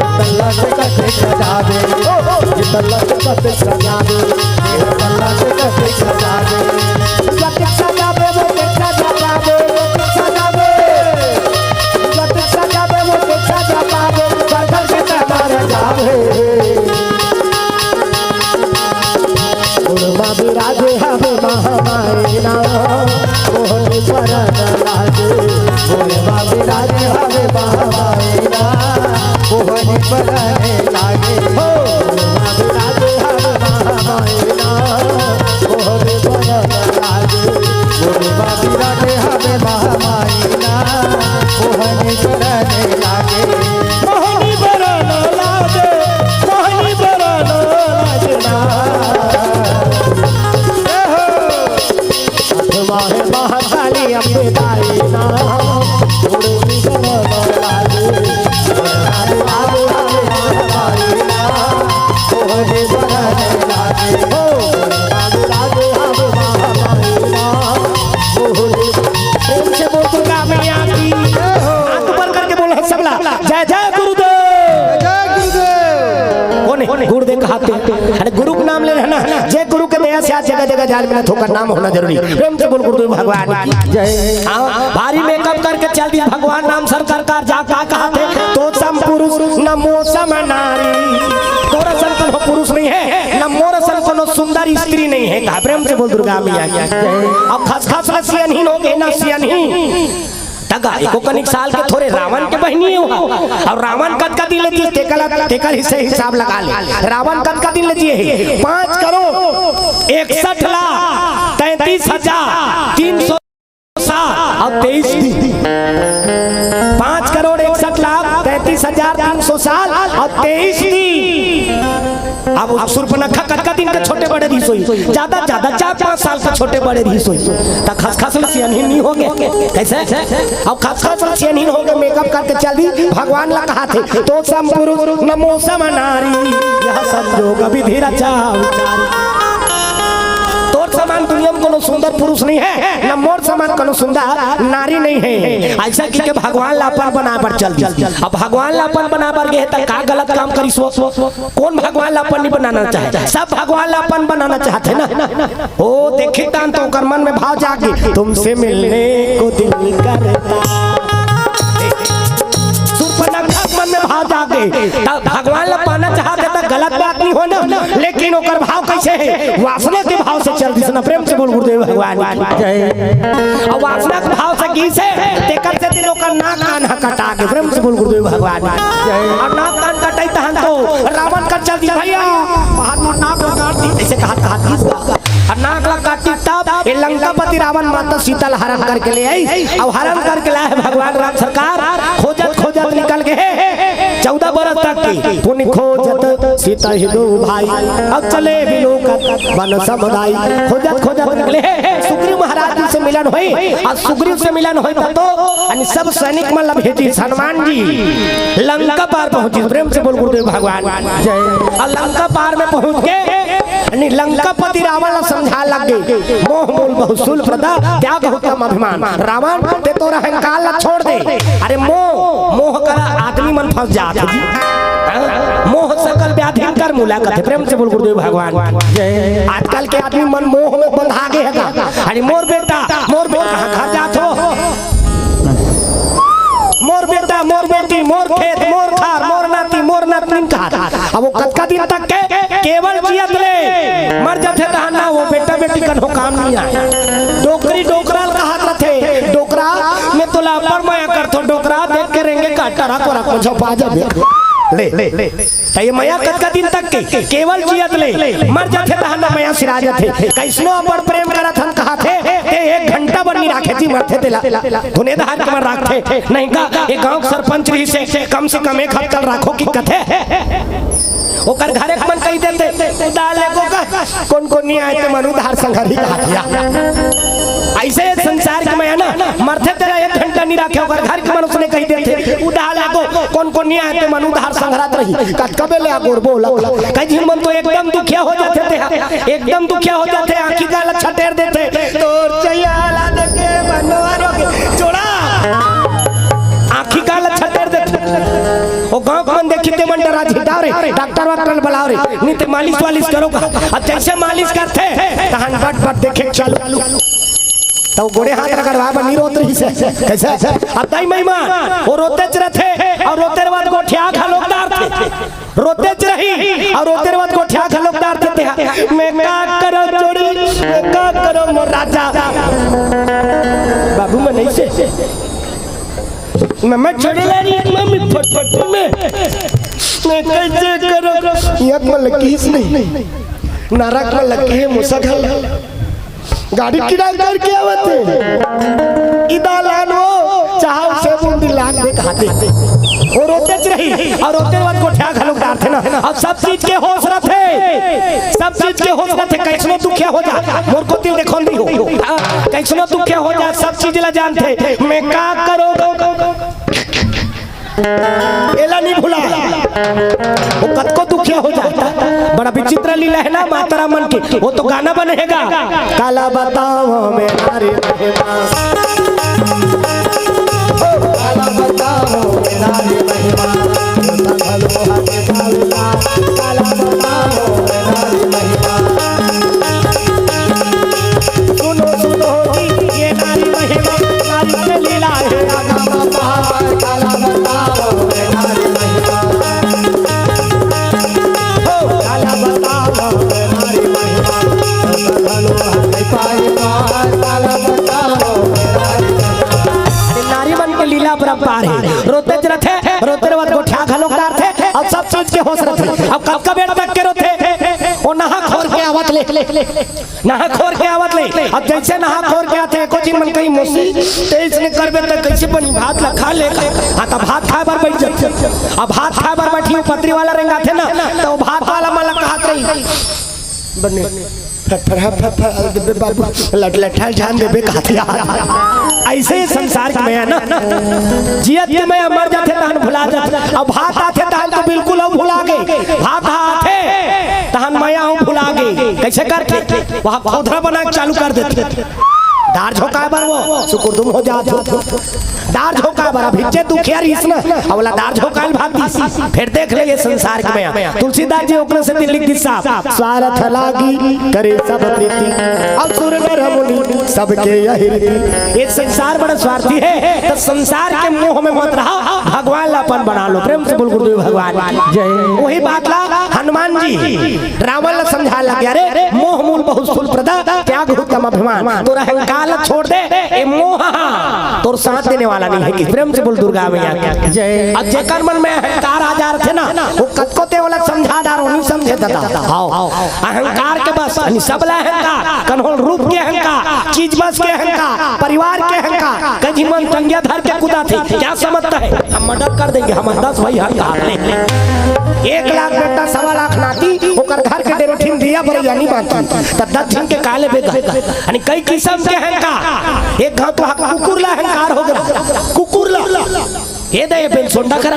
त लटकत सजावे, ओ, ये त लटकत सजावे, ये त लटकत सजावे। लटकत सजावे, वो लटकत सजावे, लटकत सजावे। लटकत सजावे, वो लटकत सजावे, घर घर के त्योहार जावे। गुड़मा विराजे हवे महामाई ना, मोहनी परन लागे। गुड़मा विराजे हवे महामाई ना, मोहनी परन लागे। हो, गुड़मा विराजे हवे महामाई ना, मोहनी परन लागे। गुड़मा विराजे हवे महामाई ना, मोहनी परन लागे। मोहनी परन लागे, मोहनी परन लागे ना। ए हो। माहे महाकाली अम्बे दाई ना, उड़नी गगन लागे। आवे, आवे, आवे महाकाली ना, मोहनी परन लागे। हो, आवे, आवे, आवे महाकाली ना, मोहनी। प्रेम से बोल दुर्गा मैया की। हाथ ऊपर करके बोल सबला, जय जय गुरुदेव। जय गुरुदेव। कोन हे? गुरुदेव कहाथे। अरे गुरु के नाम ले लेना, जे गुरु के दया से आज जगह जगह जाल मिलत हे ओकर नाम होना जरूरी। प्रेम से बोल गुरुदेव भगवान की जय। हाँ, भारी मेकअप करके चल दिस भगवान राम सरकार का, जा का कहाथे, तो सम पुरुष न मो सम नारी। तोर असन कोनो पुरुष नहीं हे, न मोर असन कोनो सुंदर स्त्री नहीं हे। कहा प्रेम से बोल दुर्गा मैया की। अब खसखस ल सियनहीन हो गे ना सियनहीन। त गा, एको कनिक साल के थोरे रावण के बहिनी हे वो। अउ रावण कतका दिन ले जिये हे, तेकर, तेकर हिस्से हिसाब लगा ले। रावण कतका दिन ले जिये हे? पाँच करोड़ इकसठ लाख तैंतीस हजार तीन सौ साल अउ तेईस दिन। पाँच करोड़ इकसठ लाख तैंतीस हजार तीन सौ साल अउ तेईस दिन। अब सूर्पनखा कतका दिन के छोटे बड़े रहिस होही? जादा, जादा चार पाँच साल के छोटे बड़े रहिस होही। त खसखस ल सियनहीन नी हो गे। कइसे? अब खसखस ल सियनहीन हो गे, मेकअप करके चल दिस, भगवान ला कहाथे, तो सम पुरुष न मो सम नारी, यह संजोग विधि रचा उचारी। तोर समान दुनिया में कोनो सुंदर पुरुष नहीं हे, न मोर समान कोनो सुंदर नारी नहीं हे। अइसे कहिके भगवान ला अपन बनाय बर चल दिस। अब भगवान ला अपन बनाय बर गे हे, त का गलत काम करिस वो? कोन भगवान ला अपन नहीं बनाना चाहे? सब भगवान ला अपन बनाना चाहथे ना। ओ, देखिस तहान तो ओकर मन में भाव जागे, तुमसे मिलने को दिल करता। सूर्पनखा के मन में भाव जागे, त भगवान ला पाना चाहथे त गलत बात नहीं होय ना, लेकिन ओकर भाव कइसे हे? वासना के भाव से चल दिस ना। प्रेम से बोल गुरुदेव भगवान की जय। अउ वासना के भाव से गिस हे, तेकर सेती ओकर नाक कान ह कटा गे। प्रेम से बोल गुरुदेव भगवान की जय। अउ नाक कान कटाइस तहान तो रावण कर चल दिस भइया, पहाड़ में नाक ला काट दिस, अइसे कहत कहत गिस। अउ नाक ला काटिस तब ये लंकापति रावण माता सीता ला हरण करके ले आइस, अउ हरण करके लाय हे भगवान राम सरकार, खोजत खोजत निकल गे हे चौदह बरस तक के पुनि खोजत सीता ही दो भाई, अब चले बिलोकत बन समुदाय। खोजत खोजत निकले हे, सुग्रीव महाराज जी से मिलन होइस, अउ सुग्रीव से मिलन होइस त तो, अउ सब सैनिक मन ला भेजिस हनुमान जी लंका पार पहुंचिस। प्रेम से बोल गुरुदेव भगवान जय। अउ लंका पार में पहुंच के यानी लंकापति रावण ला समझाय लग गे, मोह मूल बहु शूल प्रदा, त्याग उत्तम अभिमान। रावण, तें तोर अहंकार ला छोड़ दे। अरे मोह, मोह करा आदमी मन फंस जात हे जी। मोह सकल व्याधिन कर मूला कथे। प्रेम से बोल गुरुदेव भगवान। आजकल के आदमी मन मोह में बंधा गे हे गा। अरे मोर बेटा, मोर बेटा, कहाँ घर जात हो? मोर बेटा, मोर बेटी, मोर खेत, मोर खार, मोर नाती, मोर नतनीन कहाथे। अब वो कतका दिन तक के केवल जियत ले मर जाथे तहां ना, वो बेटा बेटी कनो काम नहीं आय। डोकरी डोकरा ल कहात रथे, डोकरा मैं तोला अब्बड़ मया करथों, डोकरा देख के रेंगे काटा रख रख झपा जाबे। ले, ले, ले। त ये मया कतका दिन तक के? केवल जियत ले। मर जाथे तहन मया सिरा जाथे। कइसनो अपन प्रेम करत हन कहाथे, ते एक घंटा बर नी राखे जी मरथे तेला। धुने धार के मन राखथे। नहीं का, ये गांव के सरपंच रहिसे, कम से कम एक हफ्ता राखो कि कथे। ओकर घरे के मन कहि देथे, "उधार लेगो का, कोन कोन नी आए ते मन उधार संघरी कहाथे।" अइसे संसार के मया ना, मरथे तेला एक घंटा नी राखे, ओकर घर के मन उसने कहि देथे, "उधार लेगो, कोन कोन नी आए ते मन उधार संघरात रही।" कतका बेले आगोरबो ओला। कई झिन मन तो एकदम दुखिया हो जाथे तेहा, एकदम दुखिया हो जाथे, आँखी गाल छटेर देथे। तोर चैया ला देखे मनोहर हो के जोड़ा। आँखी गाल छटेर देथे। ओ गांव के मन देखी ते मन डरा झिटाव रे, डॉक्टर वाक्टर बुलाव रे, नी ते मालिश वालिश करो का। अब जइसे मालिश करथे, तहन बट बट देखे चालू। त ओ गोड़े हाथ रगड़वा बर नी रोत रहिसे। कइसे? अब दाई महिमा, ओ रोतेच रथे, अउ रोते रवत गोठिया घलोक डारथे। रोतेच रही, अउ रोते रवत गोठिया घलोक डारथे तेहा। मैं का करंव जोड़ी, मैं का करंव मोर राजा। बाबू मन अइसे। मैं, मैं छड़े ला रही, मम्मी फटफटी में। मैं कइसे करंव? यक में लकीस नहीं। नरक में लगे हे मुसगल। गाड़ी किराया करके आवत हे। इदा लान वो, चाहा उसे बूंदी लान दे कहाथे। ओ रोतेच रही, अउ रोते रवत गोठिया घलोक डारथे ना। अब सब चीज के होश रथे, सब चीज के होश रथे। कइसनो दुखिया हो जा, मोर कोति देखो नहीं हो। हाँ, कइसनो दुखिया हो जा, सब चीज ला जानथे। मैं का करंव? एला नी भुला। ओ कतको दुखिया हो जाता। बड़ा विचित्र लीला हे ना माता राम मन के। ओ तो गाना बने हे गा। काला बतावंव मैं नारी महिमा। ओ काला बतावंव मैं नारी महिमा। काला बतावंव मैं नारी महिमा। सुनो, सुनो जी, ये नारी महिमा, नारी के लीला हे। काला बतावंव मैं नारी महिमा। ओ, काला बतावंव मैं नारी महिमा। काला बतावंव मैं नारी महिमा। अरे, नारी मन के लीला अपरंपार हे। रोतेच रथे, रोते रवत गोठिया घलोक डारथे, अउ सब चीज के होश रथे। अब कतका बेर तक के रोथे? ओ नहा खोर के आवत ले। नहा खोर के आवत ले। अब जइसे नहा खोर के आथे, एको झिन मन कही, "मौसी, ते अइसने करबे त कइसे बनही, भात ला खा ले।" हाँ, त भात खाए बर बइठ जाथे। अब भात खाए बर बइठही, ओ पतरी वाला रेंगाथे ना, त ओ भात वाला मन ला कहात रही, "बने, फरफरा, फरफरा देबे बाबू, लटलटा झन देबे," कहाथे यार। अइसे संसार के मया ना, जियत के मया, मर जाथे तहन भुला जाथे। अब भात आथे तहन तो बिल्कुल अउ भुला गे, भात आथे तहन मया अउ भुला गे। कइसे करथे? वहाँ खोधरा बना के चालू कर देथे। दार झोंकाए बर वो सुकुरदुम हो जात हो। दार झोंकाए बर अभी जे दुखिया रहिस ना, अउ ओला दार झोंकाए ल भातिस। फेर देख ले ये संसार के मया। तुलसीदास जी ओकरे सेती लिख दिस साहब, "स्वार्थ लागी करे सब प्रीति, अउ सुर नर मुनि सबके यही रीति।" ये संसार बड़ा स्वार्थी हे, त संसार के मोह में मत रहा, भगवान ला अपन बना लो। प्रेम से बोल गुरुदेव भगवान जय। वही बात ला हनुमान जी रावण ला समझा लग गया, "रे मोह मूल बहुत स्थूल प्रदा, त्याग उत्तम अभिमान।" तोर अहंकार ला छोड़ दे, ए मोह हा तोर साथ देने वाला नहीं हे। कि प्रेम से बोल दुर्गा मैया की जय। अब जेकर मन में अहंकार आ जा रथे ना, वो कतको ते ओला समझा डारो, नहीं समझे दादा। आओ, अहंकार के बस, यानी सबला अहंकार, कन्होल रूप के अहंकार, चीज बस के अहंकार, परिवार के अहंकार। कहीं मन टंगिया धर के कूदा थे, क्या समझता है हम मर्डर कर देंगे, हम दस भाई हर हाथ में। एक लाख बेटा, सवा लाख नाती, ओकर घर के डेढ़ ठिन दिया बरैया नहीं बांधती, त दस झिन के काले बेटा। यानी कई किस्म के अहंकार। एक घाव तो कुकुर ला अहंकार हो गया, कुकुर ला। ये दे ये पेन सोंडा करा,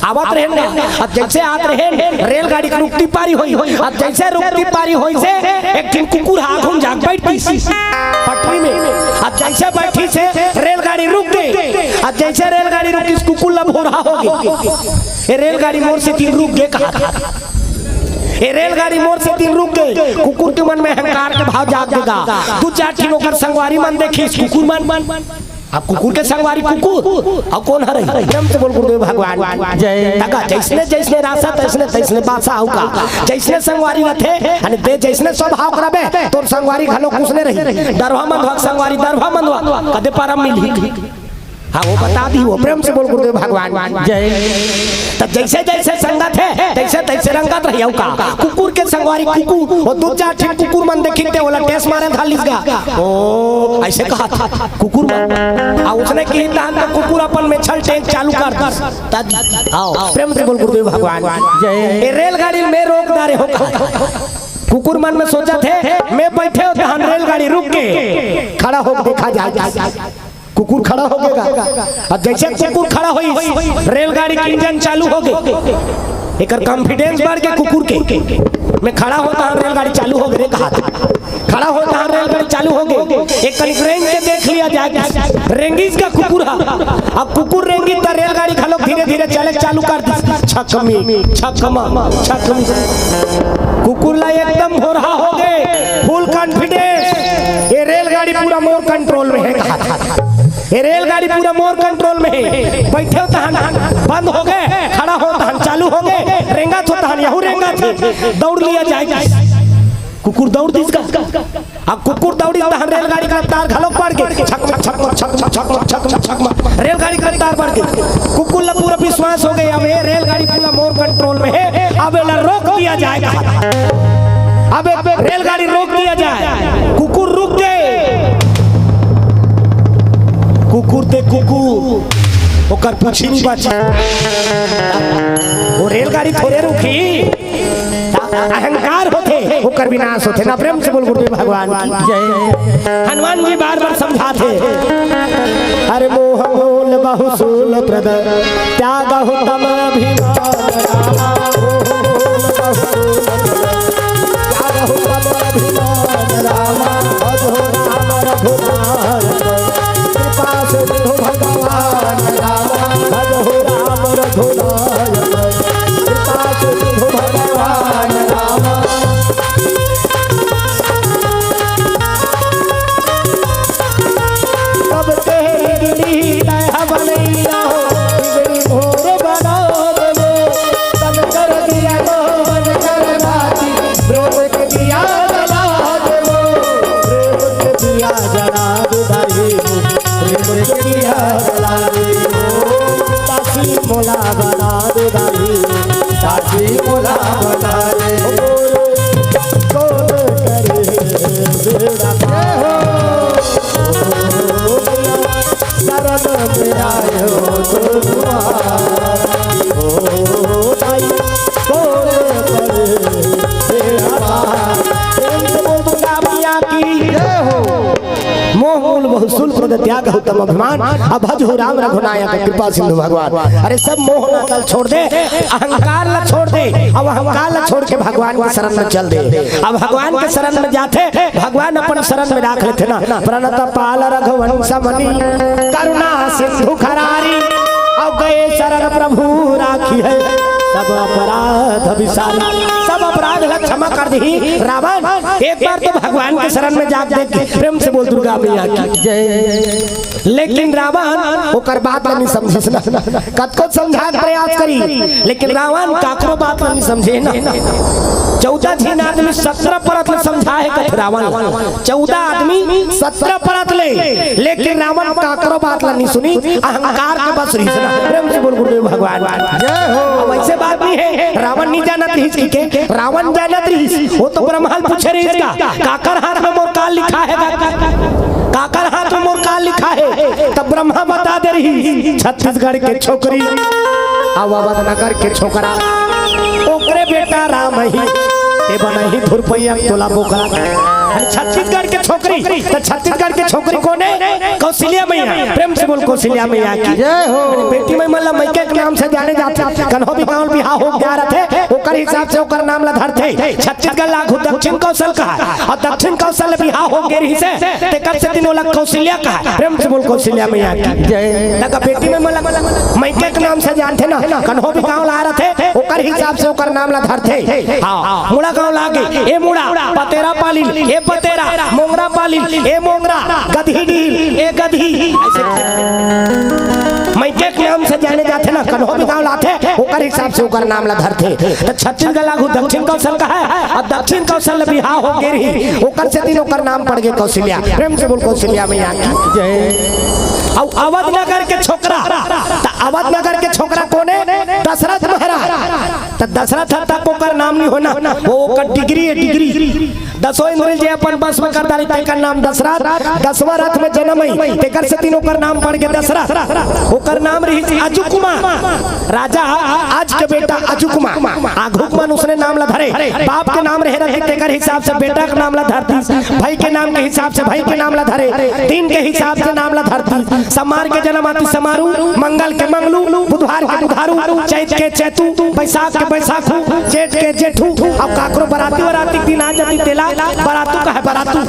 आवत रहेन ना। अब जइसे आत रहेन, रेलगाड़ी के रुकती पारी होई। अब जइसे रुकती पारी होई से एक ठिन कुकुर हा घूम जाके बैठ गई पटरी में। अब जइसे बैठी से रेलगाड़ी रुक गई। अब जइसे रेलगाड़ी रुकी, कुकुर ला भोरहा हो गई, "ए रेलगाड़ी मोर सेती रुक गे," कहा। "ए रेलगाड़ी मोर सेती रुक गे।" कुकुर के मन में अहंकार के भाव जाग देगा। दू चार ठिन ओकर संगवारी मन देखिस, कुकुर मन। अब कुकुर के संगवारी कुकुर, अउ कोन हरे? प्रेम से बोल गुरुदेव भगवान जय। तका जइसने जइसने रासा, तइसने तइसने बासा। अउ का जइसने संगवारी रथे, अने ते जइसने स्वभाव करबे, तोर संगवारी घलो उसने रही। दरभा मंदवा के संगवारी दरभा मंदवा, कदे पारा मिलही। हाँ, वो बता दी, वो प्रेम से बोल गुरुदेव भगवान। जय। त जैसे जैसे संगत हे, तैसे तैसे रंगत रही। अउ का, कुकुर के संगवारी कुकुर, वो दू चार ठिन कुकुर मन देखिन ते ओला टेस मारे धर लिस गा। ओ, ऐसे कहा था कुकुर मन। आ उसने कही तहन तो कुकुर अपन मेछल टेंक चालू कर दिस। तब आओ, प्रेम से बोल गुरुदेव भगवान। जय। ए रेलगाड़ी में रोक डारे हो का। कुकुर मन में सोचथे, मैं बैठे हो तहन रेलगाड़ी रुक के खड़ा हो देखा जाए। कुकुर खड़ा हो गए। अब जैसे कुकुर खड़ा होई, रेलगाड़ी के इंजन चालू हो गए। एकर कॉन्फिडेंस बढ़ के कुकुर के, मैं खड़ा हो तहन रेलगाड़ी चालू हो गए रे कहा। खड़ा हो तहन रेलगाड़ी चालू हो गए। एक कनिक रेंग के देख लिया जाए, रेंगिस का कुकुर हा। अब कुकुर रेंगी त रेलगाड़ी घलोक धीरे धीरे चले चालू कर दी। छकमी, छकमा, छकमी। कुकुर ला एकदम भोरहा हो गए, फुल कॉन्फिडेंस। ये रेलगाड़ी पूरा मोर कंट्रोल में हे कहा था। ये रेलगाड़ी पूरा मोर कंट्रोल में हे। बैठे हो तहन बंद हो गए, खड़ा हो तहन चालू हो गए, रेंगा थो तहन यहू रेंगा थे, दौड़ लिया जाए। कुकुर दौड़ दिस का। अब कुकुर दौड़ी तहन रेलगाड़ी के रफ्तार घलोक बढ़ गए। छक, छक, छक, छक। रेलगाड़ी के रफ्तार बढ़ गए। कुकुर ला पूरा विश्वास हो गए, अब ये रेलगाड़ी पूरा मोर कंट्रोल में हे, अब एला रोक दिया जाए। अब, अब रेलगाड़ी रोक दिया जाए। कुकुर रुक गए। कुकुर ते कुकुर, ओकर पूछी नहीं बची। वो रेलगाड़ी थोड़े रुकी। अहंकार होथे, ओकर विनाश होथे ना। प्रेम से बोल गुरुदेव भगवान की जय। हनुमान जी बार बार समझाथे, अरे मोह मूल बहु सूल प्रद, त्यागहु तम अभिमान रामा। मोह मूल बहु सूल प्रद, त्यागहु तम अभिमान रामा। अधो राम रघुनाथ कृपा सिंधु भगवान राम। भजहु राम रघुनाथ कृपा सिंधु भगवान राम। तब तेरी गिरी नह बनैया हो, बिगड़ी मोर बना देबो। तब कर दिया तो मन कर बाती, रोक के दिया जला देबो। रोक के दिया जला दे भाई। प्रेम के दिया जला दे ओ, दासी मोला बना दे दाई, दासी मोला बना दे ओ, कौन करे बेड़ा पार हो, ओ, शरण में आए हो तो दुआर, ओ, दाई, कौन करे बेड़ा पार। प्रेम से बोल दुर्गा मैया की जय हो। मोह मूल बहु सूल प्रद त्यागहु तम अभिमान। अभजहु राम रघुनायक कृपा सिंधु भगवान। अरे सब मोह ला कल छोड़ दे, अहंकार ला छोड़ दे। अब अहंकार ला छोड़ के भगवान के शरण में चल दे। अब भगवान के शरण में जाथे, भगवान अपन शरण में राख लेथे ना। प्रणत पाल रघुवंश मणि, करुणा सिंधु खरारी। अब गए शरण प्रभु राखी है, सब अपराध बिसारी। सब अपराध ला क्षमा कर दी रावण। एक बार तो भगवान के शरण में जाके देख, प्रेम से बोल दुर्गा मैया की जय। लेकिन रावण ओकर बात ला नहीं समझिस ना। कतको समझाए के प्रयास करी, लेकिन रावण काकरो बात ला नहीं समझे ना। चौदह झिन आदमी सत्रह परत ला समझाए कथे रावण। चौदह आदमी सत्रह परत ले, लेकिन रावण काकरो बात ला नहीं सुनी। अहंकार के बस रहिस ना। प्रेम से बोल गुरुदेव भगवान। जय हो। अब ऐसे बात नहीं है, रावण नहीं जानत रहिस कि के, रावण जानत रहिस। वो तो ब्रह्मा ल पूछे रहिस का, काकर हाथ में मोर का लिखा है का? काकर हाथ में मोर का लिखा है? तब ब्रह्मा बता दे रहिस, छत्तीसगढ़ के छोकरी, अवध नगर के छोकरा, ओकरे बेटा राम ही, ते बनही धुरपैया तोला बोकरा। अरे छत्तीसगढ़ के छोकरी, तो छत्तीसगढ़ के छोकरी कोने? कौशल्या मैया। प्रेम से बोल कौशल्या मैया की जय हो। बेटी में मतलब मैके के नाम से जाने जाथे। कन्हो भी गाँव बिहाव हो गया रथे, ओकर हिसाब से ओकर नाम ला धरथे। छत्तीसगढ़ लागू दक्षिण कौशल कहा, अउ दक्षिण कौशल बिहाव हो गे रहिसे, तेकर सेती ओला कौशल्या कहा। प्रेम से बोल कौशल्या मैया की जय। तका बेटी में मतलब मैके के नाम से जानथे ना, कन्हो भी गाँव ला रथे, ओकर हिसाब से ओकर नाम ला धरथे। हाँ, मुड़ा गाँव लागे, ए मुड़ा, पतेरा पालिन, ए पतेरा, मोंगरा पालिन, ए मोंगरा, गदही डील, ए गदही। मैके के नाम से जाने जाथे ना, कन्हो भी गाँव लाथे, ओकर हिसाब से ओकर नाम ला धरथे। त छत्तीसगढ़ लागू दक्षिण कौशल कहा, अउ दक्षिण कौशल बिहाव हो गे रही, ओकर सेती ओकर नाम पड़ गे कौशल्या। प्रेम से बोल कौशल्या मैया की जय। अउ अवध नगर के छोकरा, त अवध नगर के छोकरा कोन हे? दशरथ महाराज। त दशरथ ह तक ओकर नाम नहीं होना, वो ओकर डिग्री हे, डिग्री। दसों इंद्रिय जे अपन बस में कर डारी, तेकर नाम दशरथ। दसवां रथ में जनम हे, तेकर सेती ओकर नाम पड़ गे दशरथ। ओकर नाम रहिस अजू कुमार। राजा अज के बेटा अजू कुमार। आघू कुमार उसने नाम ला धरे। बाप के नाम रहे रहे, तेकर हिसाब से बेटा के नाम ला धर दिस। भाई के नाम के हिसाब से भाई के नाम ला धरे। दिन के हिसाब से नाम ला धर दिस। समार के जनम आतिस समारू, मंगल के मंगलू, बुधवार के बुधारू, चैत के चैतू, बैसाख के बैसाखू, जेठ के जेठू। अउ काकरो बराती वराती दिन आ जातिस, तेला बरातू कहे, बरातू।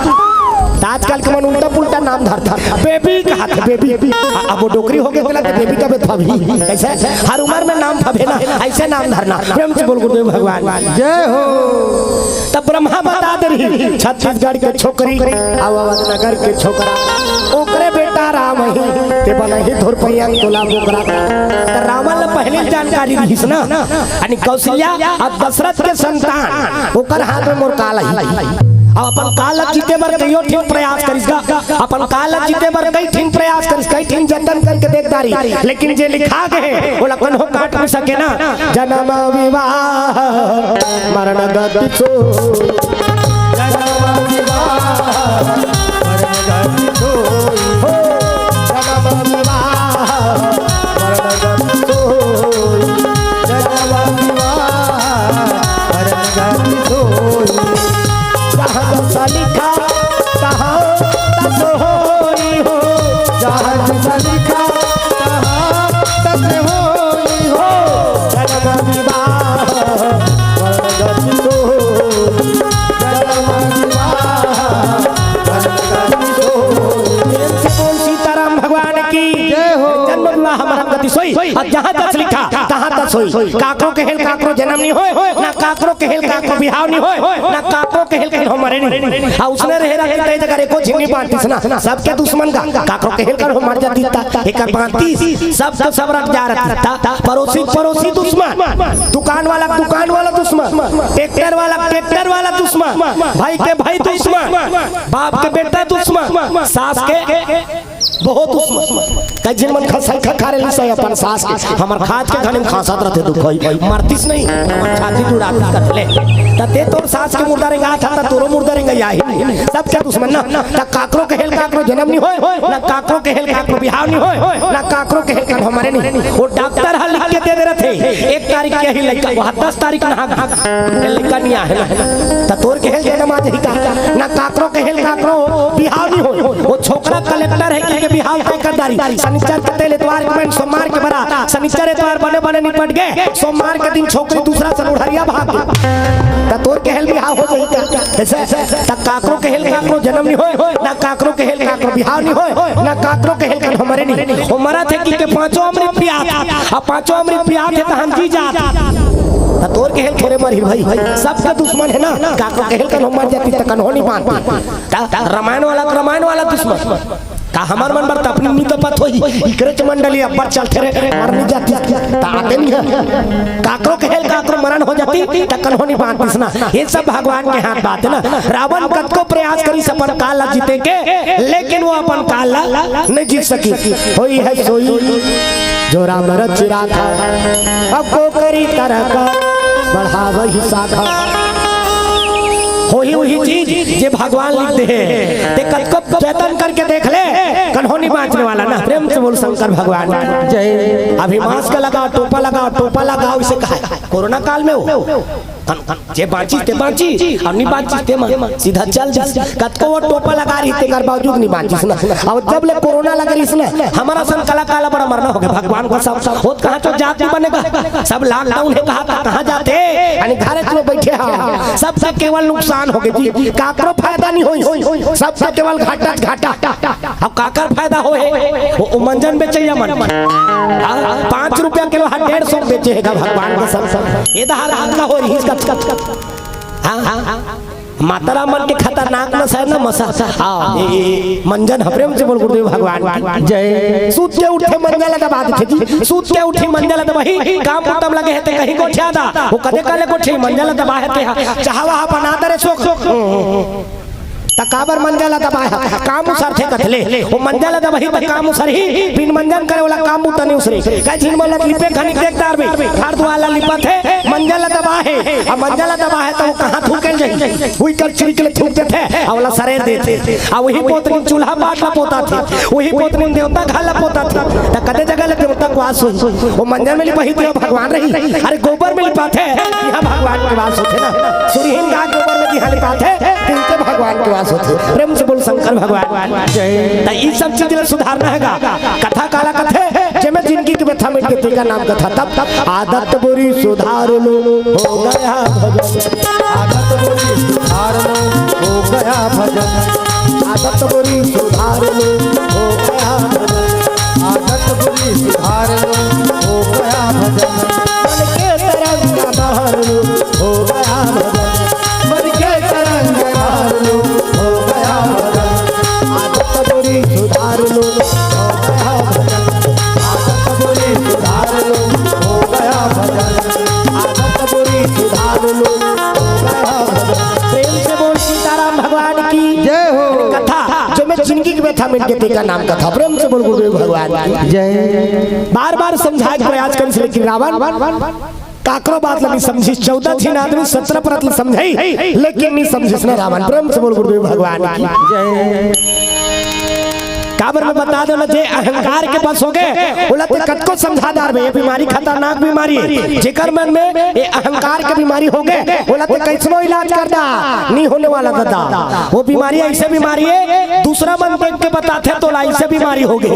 त आजकल के मन उल्टा पुल्टा नाम धरथे, बेबी कहथे, बेबी। अ-, अब वो डोकरी हो गे, तेला त बेबी कबे फबही। कइसे? हर उमर में नाम फबे ना, अइसे नाम धरना। प्रेम से बोल गुरुदेव भगवान। जय हो। त ब्रह्मा बता दे रही, छत्तीसगढ़ के छोकरी, अवध नगर के छोकरा, ओकरे बेटा राम ही, ते बनही धुरपैया तोला बोकरा। त रावण ला पहले जानकारी रहिस ना, यानी कौशल्या अउ दशरथ के संतान, ओकर हाथ में मोर काल हे। अउ अपन काल ला जीते बर कइयो ठिन प्रयास करिस गा, अपन काल ला जीते बर कई ठिन प्रयास करिस, कई ठिन जतन करके देख डारिस, लेकिन जे लिखा गे हे, ओला कन्हो काट नहीं सके ना। जनम विवाह मरण गति सोई। जनम विवाह मरण गति सोई। हो, जनम विवाह मरण गति सोई। जनम विवाह मरण गति सोई। जहाँ जैसा लिखा तहाँ तस होई हो। जहाँ जैसा लिखा तहाँ तस होई हो। जनम विवाह मरण गति सोई। जनम विवाह मरण गति सोई। प्रेम से बोल सीताराम भगवान की। जय हो। जन्म विवाह मरण गति सोई। अब जहाँ तस लिखा तहाँ तस होई। काकरो कहेल काकरो जनम नहीं होय, ना काकरो कहेल काकरो बिहाव नहीं होय, ना काकरो कहेल कन्हो मरे नहीं। हाँ, उसने रहे रहे तय जगह एको झिन्नी बांटिस ना, सबके दुश्मन गा। काकरो कहेल कन्हो मर जातिस त एकर बांटिस, सब के सब रख जा रहतिस त परोसी परोसी दुश्मन, दुकान वाला दुकान वाला दुश्मन, ट्रैक्टर वाला ट्रैक्टर वाला दुश्मन, भाई के भाई दुश्मन, बाप के बेटा दुश्मन, सास के बहुत दुश्मन। कई झिन मन खसई खखारे लिस हे अपन सास के, हमर खात के घनी म खासत रथे दुख होई, मरतिस नहीं, हमर छाती जुड़ा के कथले। त ते तोर सास के मुर्दा रेंगात हस, त तोरो मुर्दा रेंगाही। सबके दुश्मन ना, त काकरो कहेल काकरो जनम नहीं होय, ना काकरो कहेल काकरो बिहाव नहीं होय, ना काकरो कहेल कन्हो मरे नहीं। वो डॉक्टर ह लिख के दे दे रथे, एक तारीख के ही लइका, वो दस तारीख नहा लइका नहीं आहे ना, त तोर कहेल जनम आ जाही का? ना काकरो कहेल काकरो बिहाव नहीं होय। वो छोकरा कलेक्टर हे कि के बिहाव तय कर डारिस। शनिचर के तेल, एतवार के बन, सोमवार के बरा, शनिचर एतवार बने बने निपट गे, सोमवार के दिन छोकरी दूसरा से लुढ़रिया भाग गे। त तोर कहेल बिहाव हो जाही का? कइसे? त काकरो कहेल काकरो जनम नहीं होय, ना काकरो कहेल काकरो बिहाव नहीं होय, ना काकरो कहेल कन्हो मरे नहीं। वो मरत हे कि के पांचों अमृत पियात हे, अउ पांचों अमृत पियात हे त हम जी जात। त तोर कहेल थोरे मरही भाई, सबके दुश्मन हे ना, काकरो कहेल कन्हो मर जातिस त कन्हो नहीं बांटतिस। त रामायण वाला, रामायण वाला दुश्मन। त हमर मन बर त अपनी नी तपत होही, इकरेच मंडली अब्बड़ चलथे रे, मर नहीं जातिस, त आते नहीं हे। काकरो कहेल काकरो मरण हो जातिस, त कन्हो नहीं बांटतिस ना। ये सब भगवान के हाथ बात हे ना। रावण कतको प्रयास करिस अपन काल ला जीते के, लेकिन वो अपन काल ला नहीं जीत सकिस। होई है सोई जो राम रचि राखा, अब को करी तरका बढ़ावही शाखा। होही उही चीज जे भगवान लिख दे हे, ते कतको जतन करके देख ले, कन्हो नहीं बांचने वाला ना। प्रेम से बोल शंकर भगवान की जय। अभी मास्क लगाओ, टोपा लगाओ, टोपा लगाओ, इसे कहा है कोरोना काल में हो। जे बांचिस ते बांचिस, अउ नहीं बांचिस ते मर, सीधा चल दिस। कतको वो टोपा लगा रहिस, तेकर बावजूद नहीं बांचिस ना। अउ जब ले कोरोना लग रहिस ना, हमर असन कलाकार ला बड़ा मरना हो गे। भगवान कसम, होत कहाँ चो जात नहीं बने गा। सब lockdown हे कहा, कहाँ जाते? यानी घरे में बइठे हा। सबके केवल नुकसान हो गे जी, काकरो फायदा नहीं होय, सबके केवल घाटा घाटा। अब काकर फायदा होय? वो, वो मंजन बेचइया मन। हाँ, पाँच रुपया किलो हा डेढ़ सौ बेचे हे गा भगवान कसम। ये दहा रात का हो रही इसका। हाँ, हाँ, हाँ। माता राम मन के खतरनाक नशा हे ना मसा। हाँ, ये, ये मंजन ह। प्रेम से बोल गुरुदेव भगवान की जय। सूत के उठे मंजन ला दबा देथे जी, सूत के उठे मंजन ला दबाही, काम खतम लगे हे ते कहीं गोठिया दा, वो कदे काले गोठिया मंजन ला दबा हे ते हा, चाहा वहा बना दे रे सोख। त काबर मंजा ला दबाय हस? काम उसरथे कथे ले। ओ मंजा ला दबाही त काम उसरही, बिन मंजा करे ओला काम बूता नइ उसरे। कई झिन मन ल लिपे घनी देख डारबे, घर दुवार ला लिपत हे, मंजा ला दबाय हे, अब मंजा ला दबाय हे त ओ कहाँ थूके ल जाही? उही कचरी के ले थूक देथे, अउ ओला सरेर देथे। अउ उही पोतनी चूल्हा पाट ला पोताथे, उही पोतनी देवता घर ला पोताथे। त कते जगह ले देवता के वास होही? ओ मंजा में लिपाही त भगवान रही। अरे गोबर में लिपाथे, इहाँ भगवान के वास होथे ना। सुरहीन गाय गोबर में जिहाँ लिपाथे, तिहाँ भगवान के वास होथे। प्रेम से बोल शंकर भगवान। त ई सब चीज ला सुधारना हे गा। कथा काला कथे, जेमे जिनगी के व्यथा मिट गे तेकर नाम कथा। तब आदत बुरी सुधार लो, हो गया भजन। आदत बुरी सुधार लो, हो गया भजन। आदत बुरी सुधार लो, हो गया भजन। आदत बुरी सुधार लो, हो गया भजन। मन के तरंग बहार लो, हो गया भजन। मन के तरंग बहार लो, हो गया भजन। आदत बुरी सुधार लो, हो गया भजन। आदत बुरी सुधार लो, हो गया भजन। आदत बुरी सुधार लो, हो गया भजन। प्रेम से बोल सीताराम भगवान की जय हो। कथा, जेमे जिनगी के व्यथा मिट गे तेकर नाम कथा। प्रेम से बोल गुरुदेव भगवान की जय। बार बार समझाय के प्रयास करिस, लेकिन रावण काकरो बात ला नइ समझिस। चौदह झिन आदमी सत्रह परत ला समझाइस, लेकिन नइ समझिस ना रावण। प्रेम से बोल गुरुदेव भगवान की जय। काबर मैं बता देंव ना, जे अहंकार के बस होगे, ओला ते कतको समझा डारबे, ये बीमारी खतरनाक बीमारी हे। जेकर मन में ये अहंकार के बीमारी होगे, ओला ते कइसनो इलाज कर दा, नइ होने वाला दादा। ओ बीमारी अइसे बीमारी हे, दूसरा मन देख के बताथे तोला अइसे बीमारी होगे।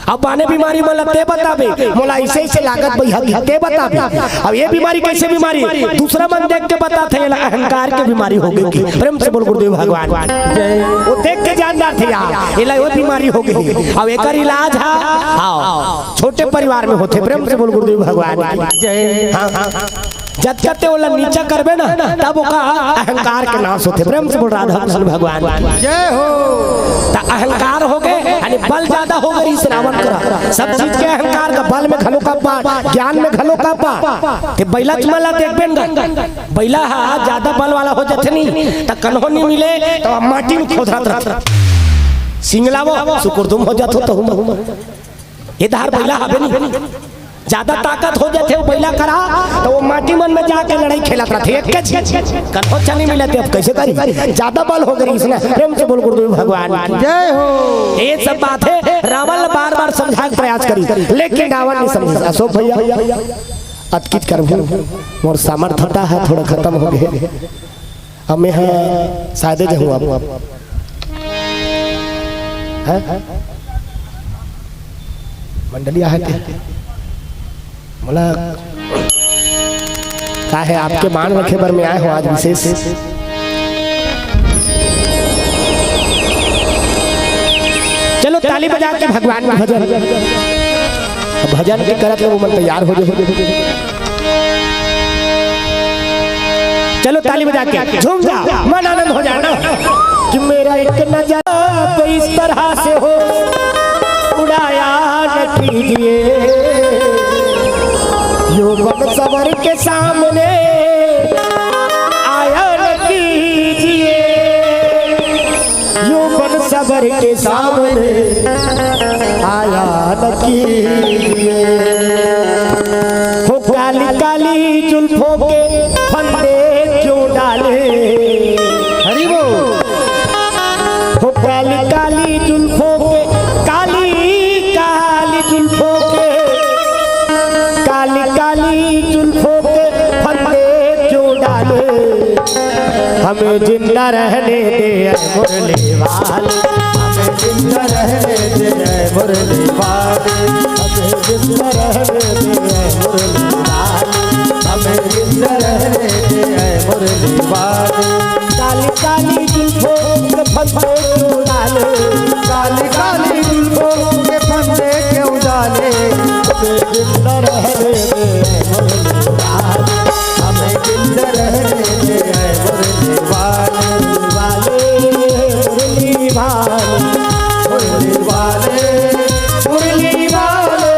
अब आने बीमारी मन ला ते बताबे, मोला अइसे अइसे लागत भैया कि ते बताबे। अब ये बीमारी कइसे बीमारी? दूसरा मन देख के बताथे, एला अहंकार के बीमारी होगे। प्रेम से बोल गुरुदेव भगवान। जय। ओ देख के जान डारथे यार, एला ओ बीमारी होगे। अब एकर इलाज हा, हाँ, छोटे परिवार में होथे। प्रेम से बोल गुरुदेव भगवान की जय। हाँ, हाँ, हाँ। जतका ते ओला नीचा करबे ना, तब ओकर अहंकार के नाश होथे। प्रेम से बोल राधा कृष्ण भगवान की जय हो। त अहंकार होगे, यानी बल जादा होगे रहिस रावण करा। सब चीज के अहंकार का, बल में घलो कम बा, ज्ञान में घलो कम बा। ते बइला मन ला देखबे न गा, बइला हा जादा बल वाला हो जाथे नी, त कन्हो नइ मिले, त माटी में खोदरत रहिथे। सिंगलावो, सुकुरदुम हो जाथो तहूँ। ये धार बइला हाबे नी। जादा ताकत हो जाथे ओ बइला करा, त ओ माटी मन में जाके लड़ई खेलत रहिथे। एक के झिन कन्हो अच्छा नइ मिलत हे, अब कइसे करी? जादा बल होगे रहिस ना। प्रेम से बोल गुरुदेव भगवान की जय हो। ये सब बात हे, रावण ला बार-बार समझाय के प्रयास करिस, लेकिन रावण नइ समझिस। अशोक भैया, अतकिच करबो, मोर सामर्थ्यता हे थोड़ा खतम होगे। अब मैं ह शायदे जाहूँ अब। हैं? मंडली आहे ते? मोला का हे, आपके मान रखे बर मैं आए हूँ आज विशेष। चलो ताली बजा के भगवान के भजन। अब भजन के करत लोग मन तैयार हो जाओ। चलो ताली बजा के झूम जा, मन आनंद हो जाए ना। कि मेरा एक नजर आप इस तरह से हो, उड़ाया न कीजिए, यो बन सवर के सामने आया न कीजिए। यूं बन सबर के सामने आया न कीजिए। हो काली काली जुल्फों के फंदे क्यों डाले? हरि बोल। हो काली काली जुल्फों के, काली काली जुल्फों के, काली काली जुल्फों के फंदे क्यों डाले? हमें जिंदा रहने दे ऐ मुरली वाले, हमें जिंदा रहने दे ऐ मुरली वाले, हमें जिंदा रहने दे ऐ मुरली वाले, हमें जिंदा रहने दे ऐ मुरली वाले। काली काली जुल्फों के फंदे क्यों डाले? काली काली जुल्फों के फंदे क्यों डाले? हमें जिंदा रहने दे ऐ मुरली वाले, हमें जिंदा रहने दे ऐ मुरली वाले, वाले, मुरली वाले, मुरली वाले, मुरली वाले।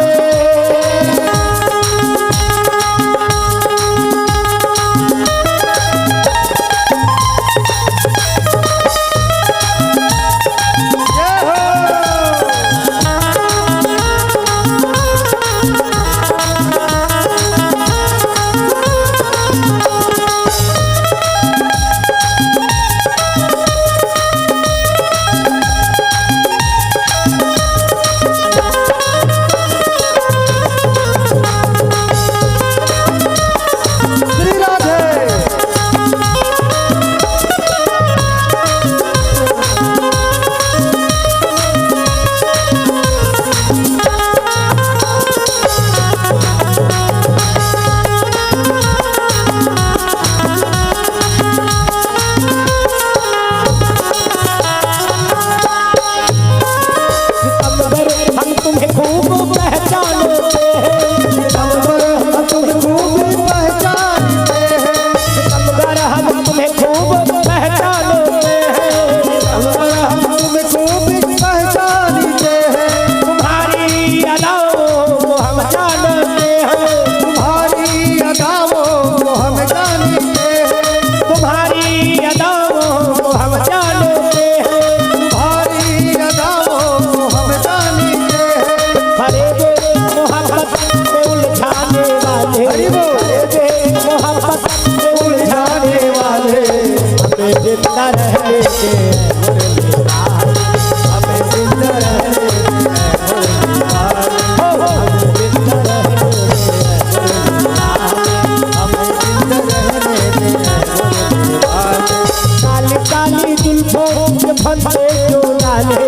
काली काली जुल्फों के फंदे क्यों डाले,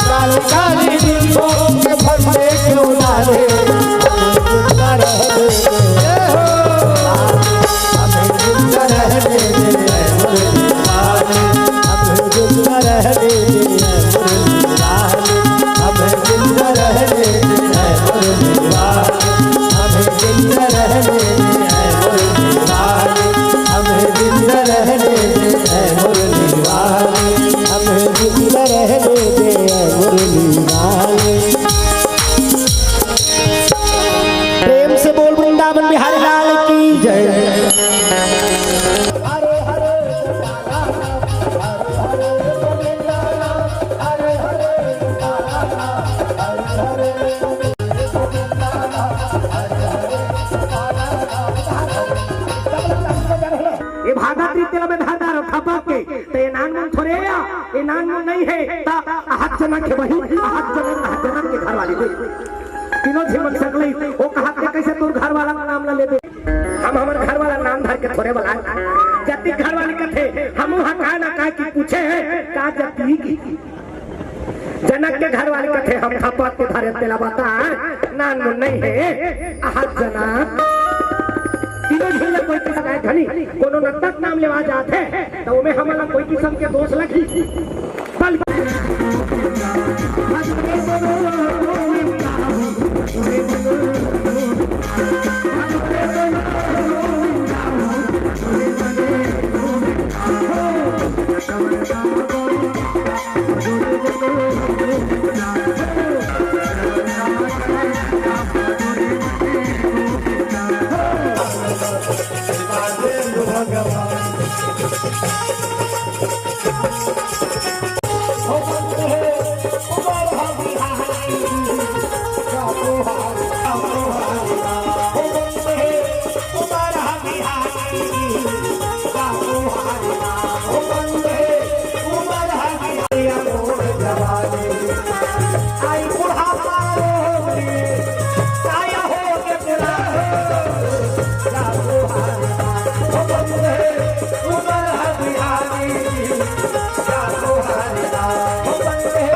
काली काली जुल्फों के फंदे क्यों डाले। हमें जिंदा रहने दे, हमें जिंदा रहने दे, हमें जिंदा रहने दे, हमें जिंदा रहने दे। हमें जिंदा रहने दे, हमें जिंदा रहने दे, हमें जिंदा रहने दे, हमें जिंदा रहने दे, हमें जिंदा रहने दे, हमें जिंदा रहने दे। प्रेम से बोल वृंदावन बिहारी लाल की जय। ये भागत रीत तेला में धार धार खपा के, तो ये नान मन थोरे या, ये नान मन नहीं है, ता अहत जना के वही, अहत जना, अहत जना के घर वाली दे। तीनों झिमक सकलई, वो कहा के कैसे तोर घर वाला का नाम ला लेबे? हम हमर घर वाला नाम धर के थोरे बला। जति घर वाली कथे, हम वहाँ का ना का की पूछे है, का जति की? जनक के घर वाली कथे, हम खपत के धरे तेला बता, नान मुन नहीं है, अहत जना। तीनों झिन ला कोई किसम के धनी, कोनो नतक नाम लेवा जात है, तो ओमे हमन ला कोई किसम के दोष लगी।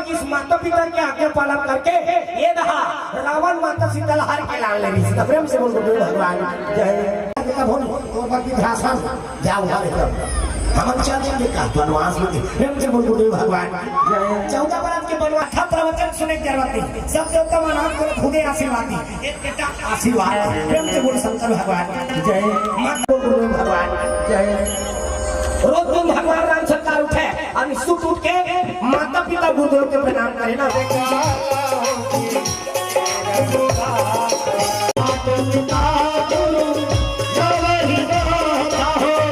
इस माता पिता के आज्ञा पालन करके ये दहा रावण माता सीता ला हर के लान ले रही। प्रेम से बोल गुरुदेव भगवान जय। तब हम तो बाकी ध्यान जाओ हमारे तब हम चल देंगे का वनवास में। प्रेम से बोल गुरुदेव भगवान जय। चौदह बरस के वनवास का प्रवचन सुने के जरूरत नहीं। सब देवता मन आपको खुदे आशीर्वाद दी। एक बेटा आशीर्वाद। प्रेम से बोल शंकर भगवान जय। माता बोल गुरुदेव भगवान जय। रोज दिन भगवान राम सरकार उठे और सुत उठ के माता पिता गुरुदेव के प्रणाम करे ना।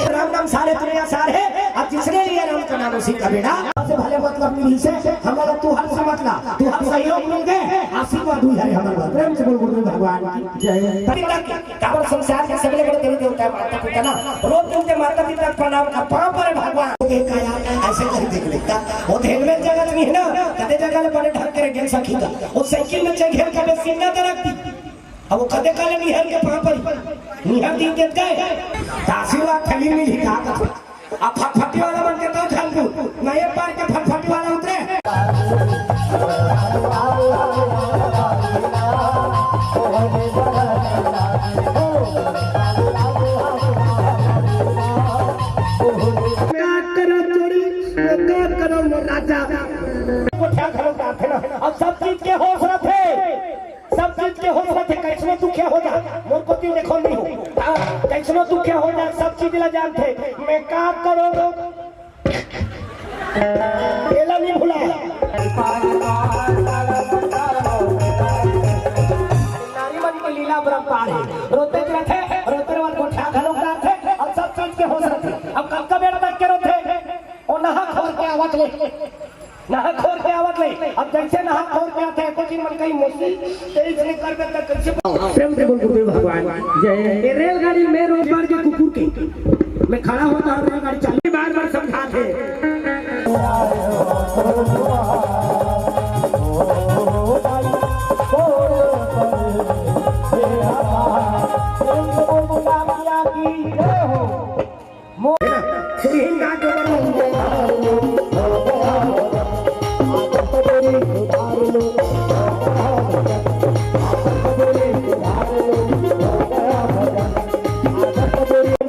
राम नाम सारे दुनिया सार है, अब जिसने लिया राम का नाम उसी का बेटा। से भले मतलब नहीं से हमारा तू हर से मतलब तू हर सहयोग मिल गए, आशीर्वाद हुई है हमारा। प्रेम से बोल गुरुदेव भगवान की जय। तभी तक काबर संसार के सगले बड़े देवी देवता माता पिता ना, रोज तुमके माता पिता के प्रणाम कर, पाँव पर भगवान। देख का यार, ऐसे कहीं देख लेता। वो ध्यान में जगत नहीं है ना, कदे जगह ले बड़े ढंग के गेल सखी का। वो साइकिल में चढ़ घेर का बे सीना दरक दी। अब वो कदे काले निहर के पाँव पर, निहर दी देत गए। आशीर्वाद थली में ही कहा था। अब फटफटी वाला बन के तो झलकू, ना एक बार के फटफटी वाला उतरे। का करो जोड़ी, का करो मोर राजा। गोठिया घलो डारथे ना, अब सब चीज के होश रथे, सब चीज के होश रथे। कैसनो दुखिया हो जा, मोर कोती देखो नहीं हो, हाँ, कैसनो दुखिया हो जा, सब चीज ला जानथे। मैं का करो, एला नहीं भुला। नारी मन के लीला अपरंपार है। रोते के रथे, रोते वाल गोठिया घलो डारथे, अब सब चीज के होश रथे। अब कतका बेर तक के रोथे? ओ नहा खोर के आवत ले, नहा खोर के आवत ले। अब जैसे नहा खोर के आथे, कुछ मन कहीं मोसी, तेईस नहीं करबे त कैसे? प्रेम से बोल गुरुदेव भगवान जय। ये रेलगाड़ी में रोज बार के कुकुर के मैं खड़ा होता हूँ, रेलगाड़ी चालू। बार बार समझाथे।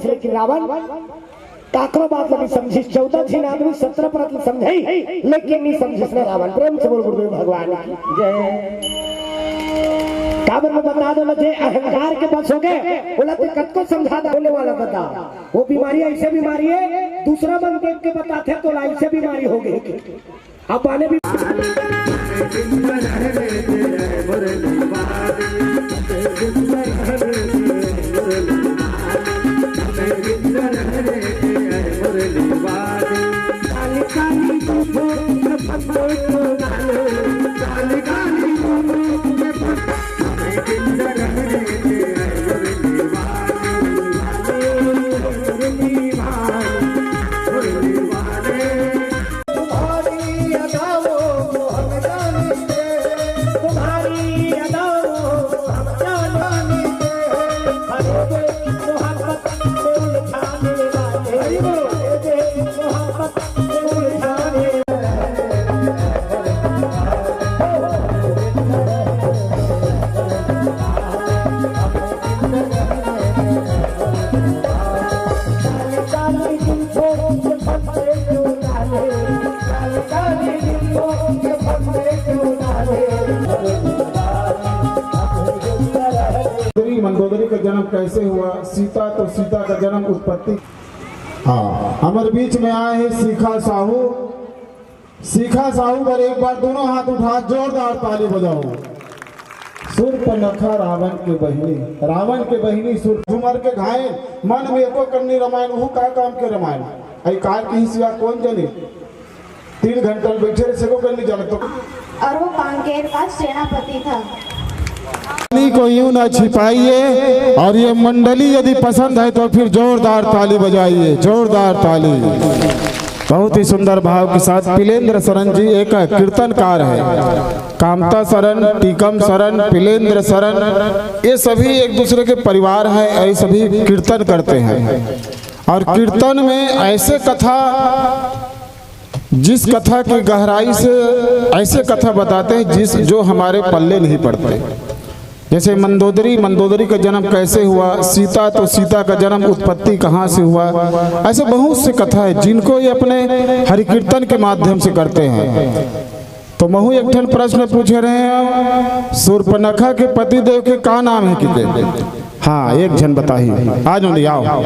लेकिन रावण काकरो बात ल नइ समझिस। चौदह झिन आदमी सत्रह परत ल समझे, लेकिन नइ समझिस ना रावण। प्रेम से बोल गुरुदेव भगवान की जय। काबर मैं बता दो ना, जे अहंकार के बस हो गए, ओला तो कतको समझा दा, बोले वाला बता। वो बीमारी ऐसे बीमारी है, दूसरा मन देख के बताथे तो ला ऐसे बीमारी हो गई। अब आने भी मंदोदरी का जन्म कैसे हुआ? सीता, तो सीता का जन्म उत्पत्ति। हाँ, हमारे बीच में आए हैं शिखा साहू। शिखा साहू बर एक बार दोनों हाथ उठा, जोरदार ताली बजाओ। सूर्पनखा रावण के बहिनी, रावण के बहिनी सूर-, झूमर के घायल, मन में एको कन्नी रमायन, वो का काम के रमायन? आई कार की हिसिया कौन जने? तीन घंटा बैठे रहे, सको कन्नी जाने तो। और वो कांकेर का सेनापति था। कहानी को यूं ना छिपाइए, और ये मंडली यदि पसंद है तो फिर जोरदार ताली बजाइए, जोरदार ताली। बहुत ही सुंदर भाव के साथ पिलेंद्र शरण जी एक कीर्तनकार है। कामता शरण, टीकम शरण, पिलेंद्र शरण, ये सभी एक दूसरे के परिवार हैं और ये सभी कीर्तन करते हैं। और कीर्तन में ऐसे कथा, जिस कथा की गहराई से ऐसे कथा बताते हैं जिस, जो हमारे पल्ले नहीं पड़ते। जैसे मंदोदरी, मंदोदरी का जन्म कैसे हुआ, सीता, तो सीता का जन्म उत्पत्ति कहाँ से हुआ, ऐसे बहुत से कथा है जिनको ये अपने हरि कीर्तन के माध्यम से करते हैं। तो महू एक ठन प्रश्न पूछे रहे हैं, सूर्पनखा के पतिदेव के का नाम है किके? हाँ, एक झन बताही। आ जाओ, आओ।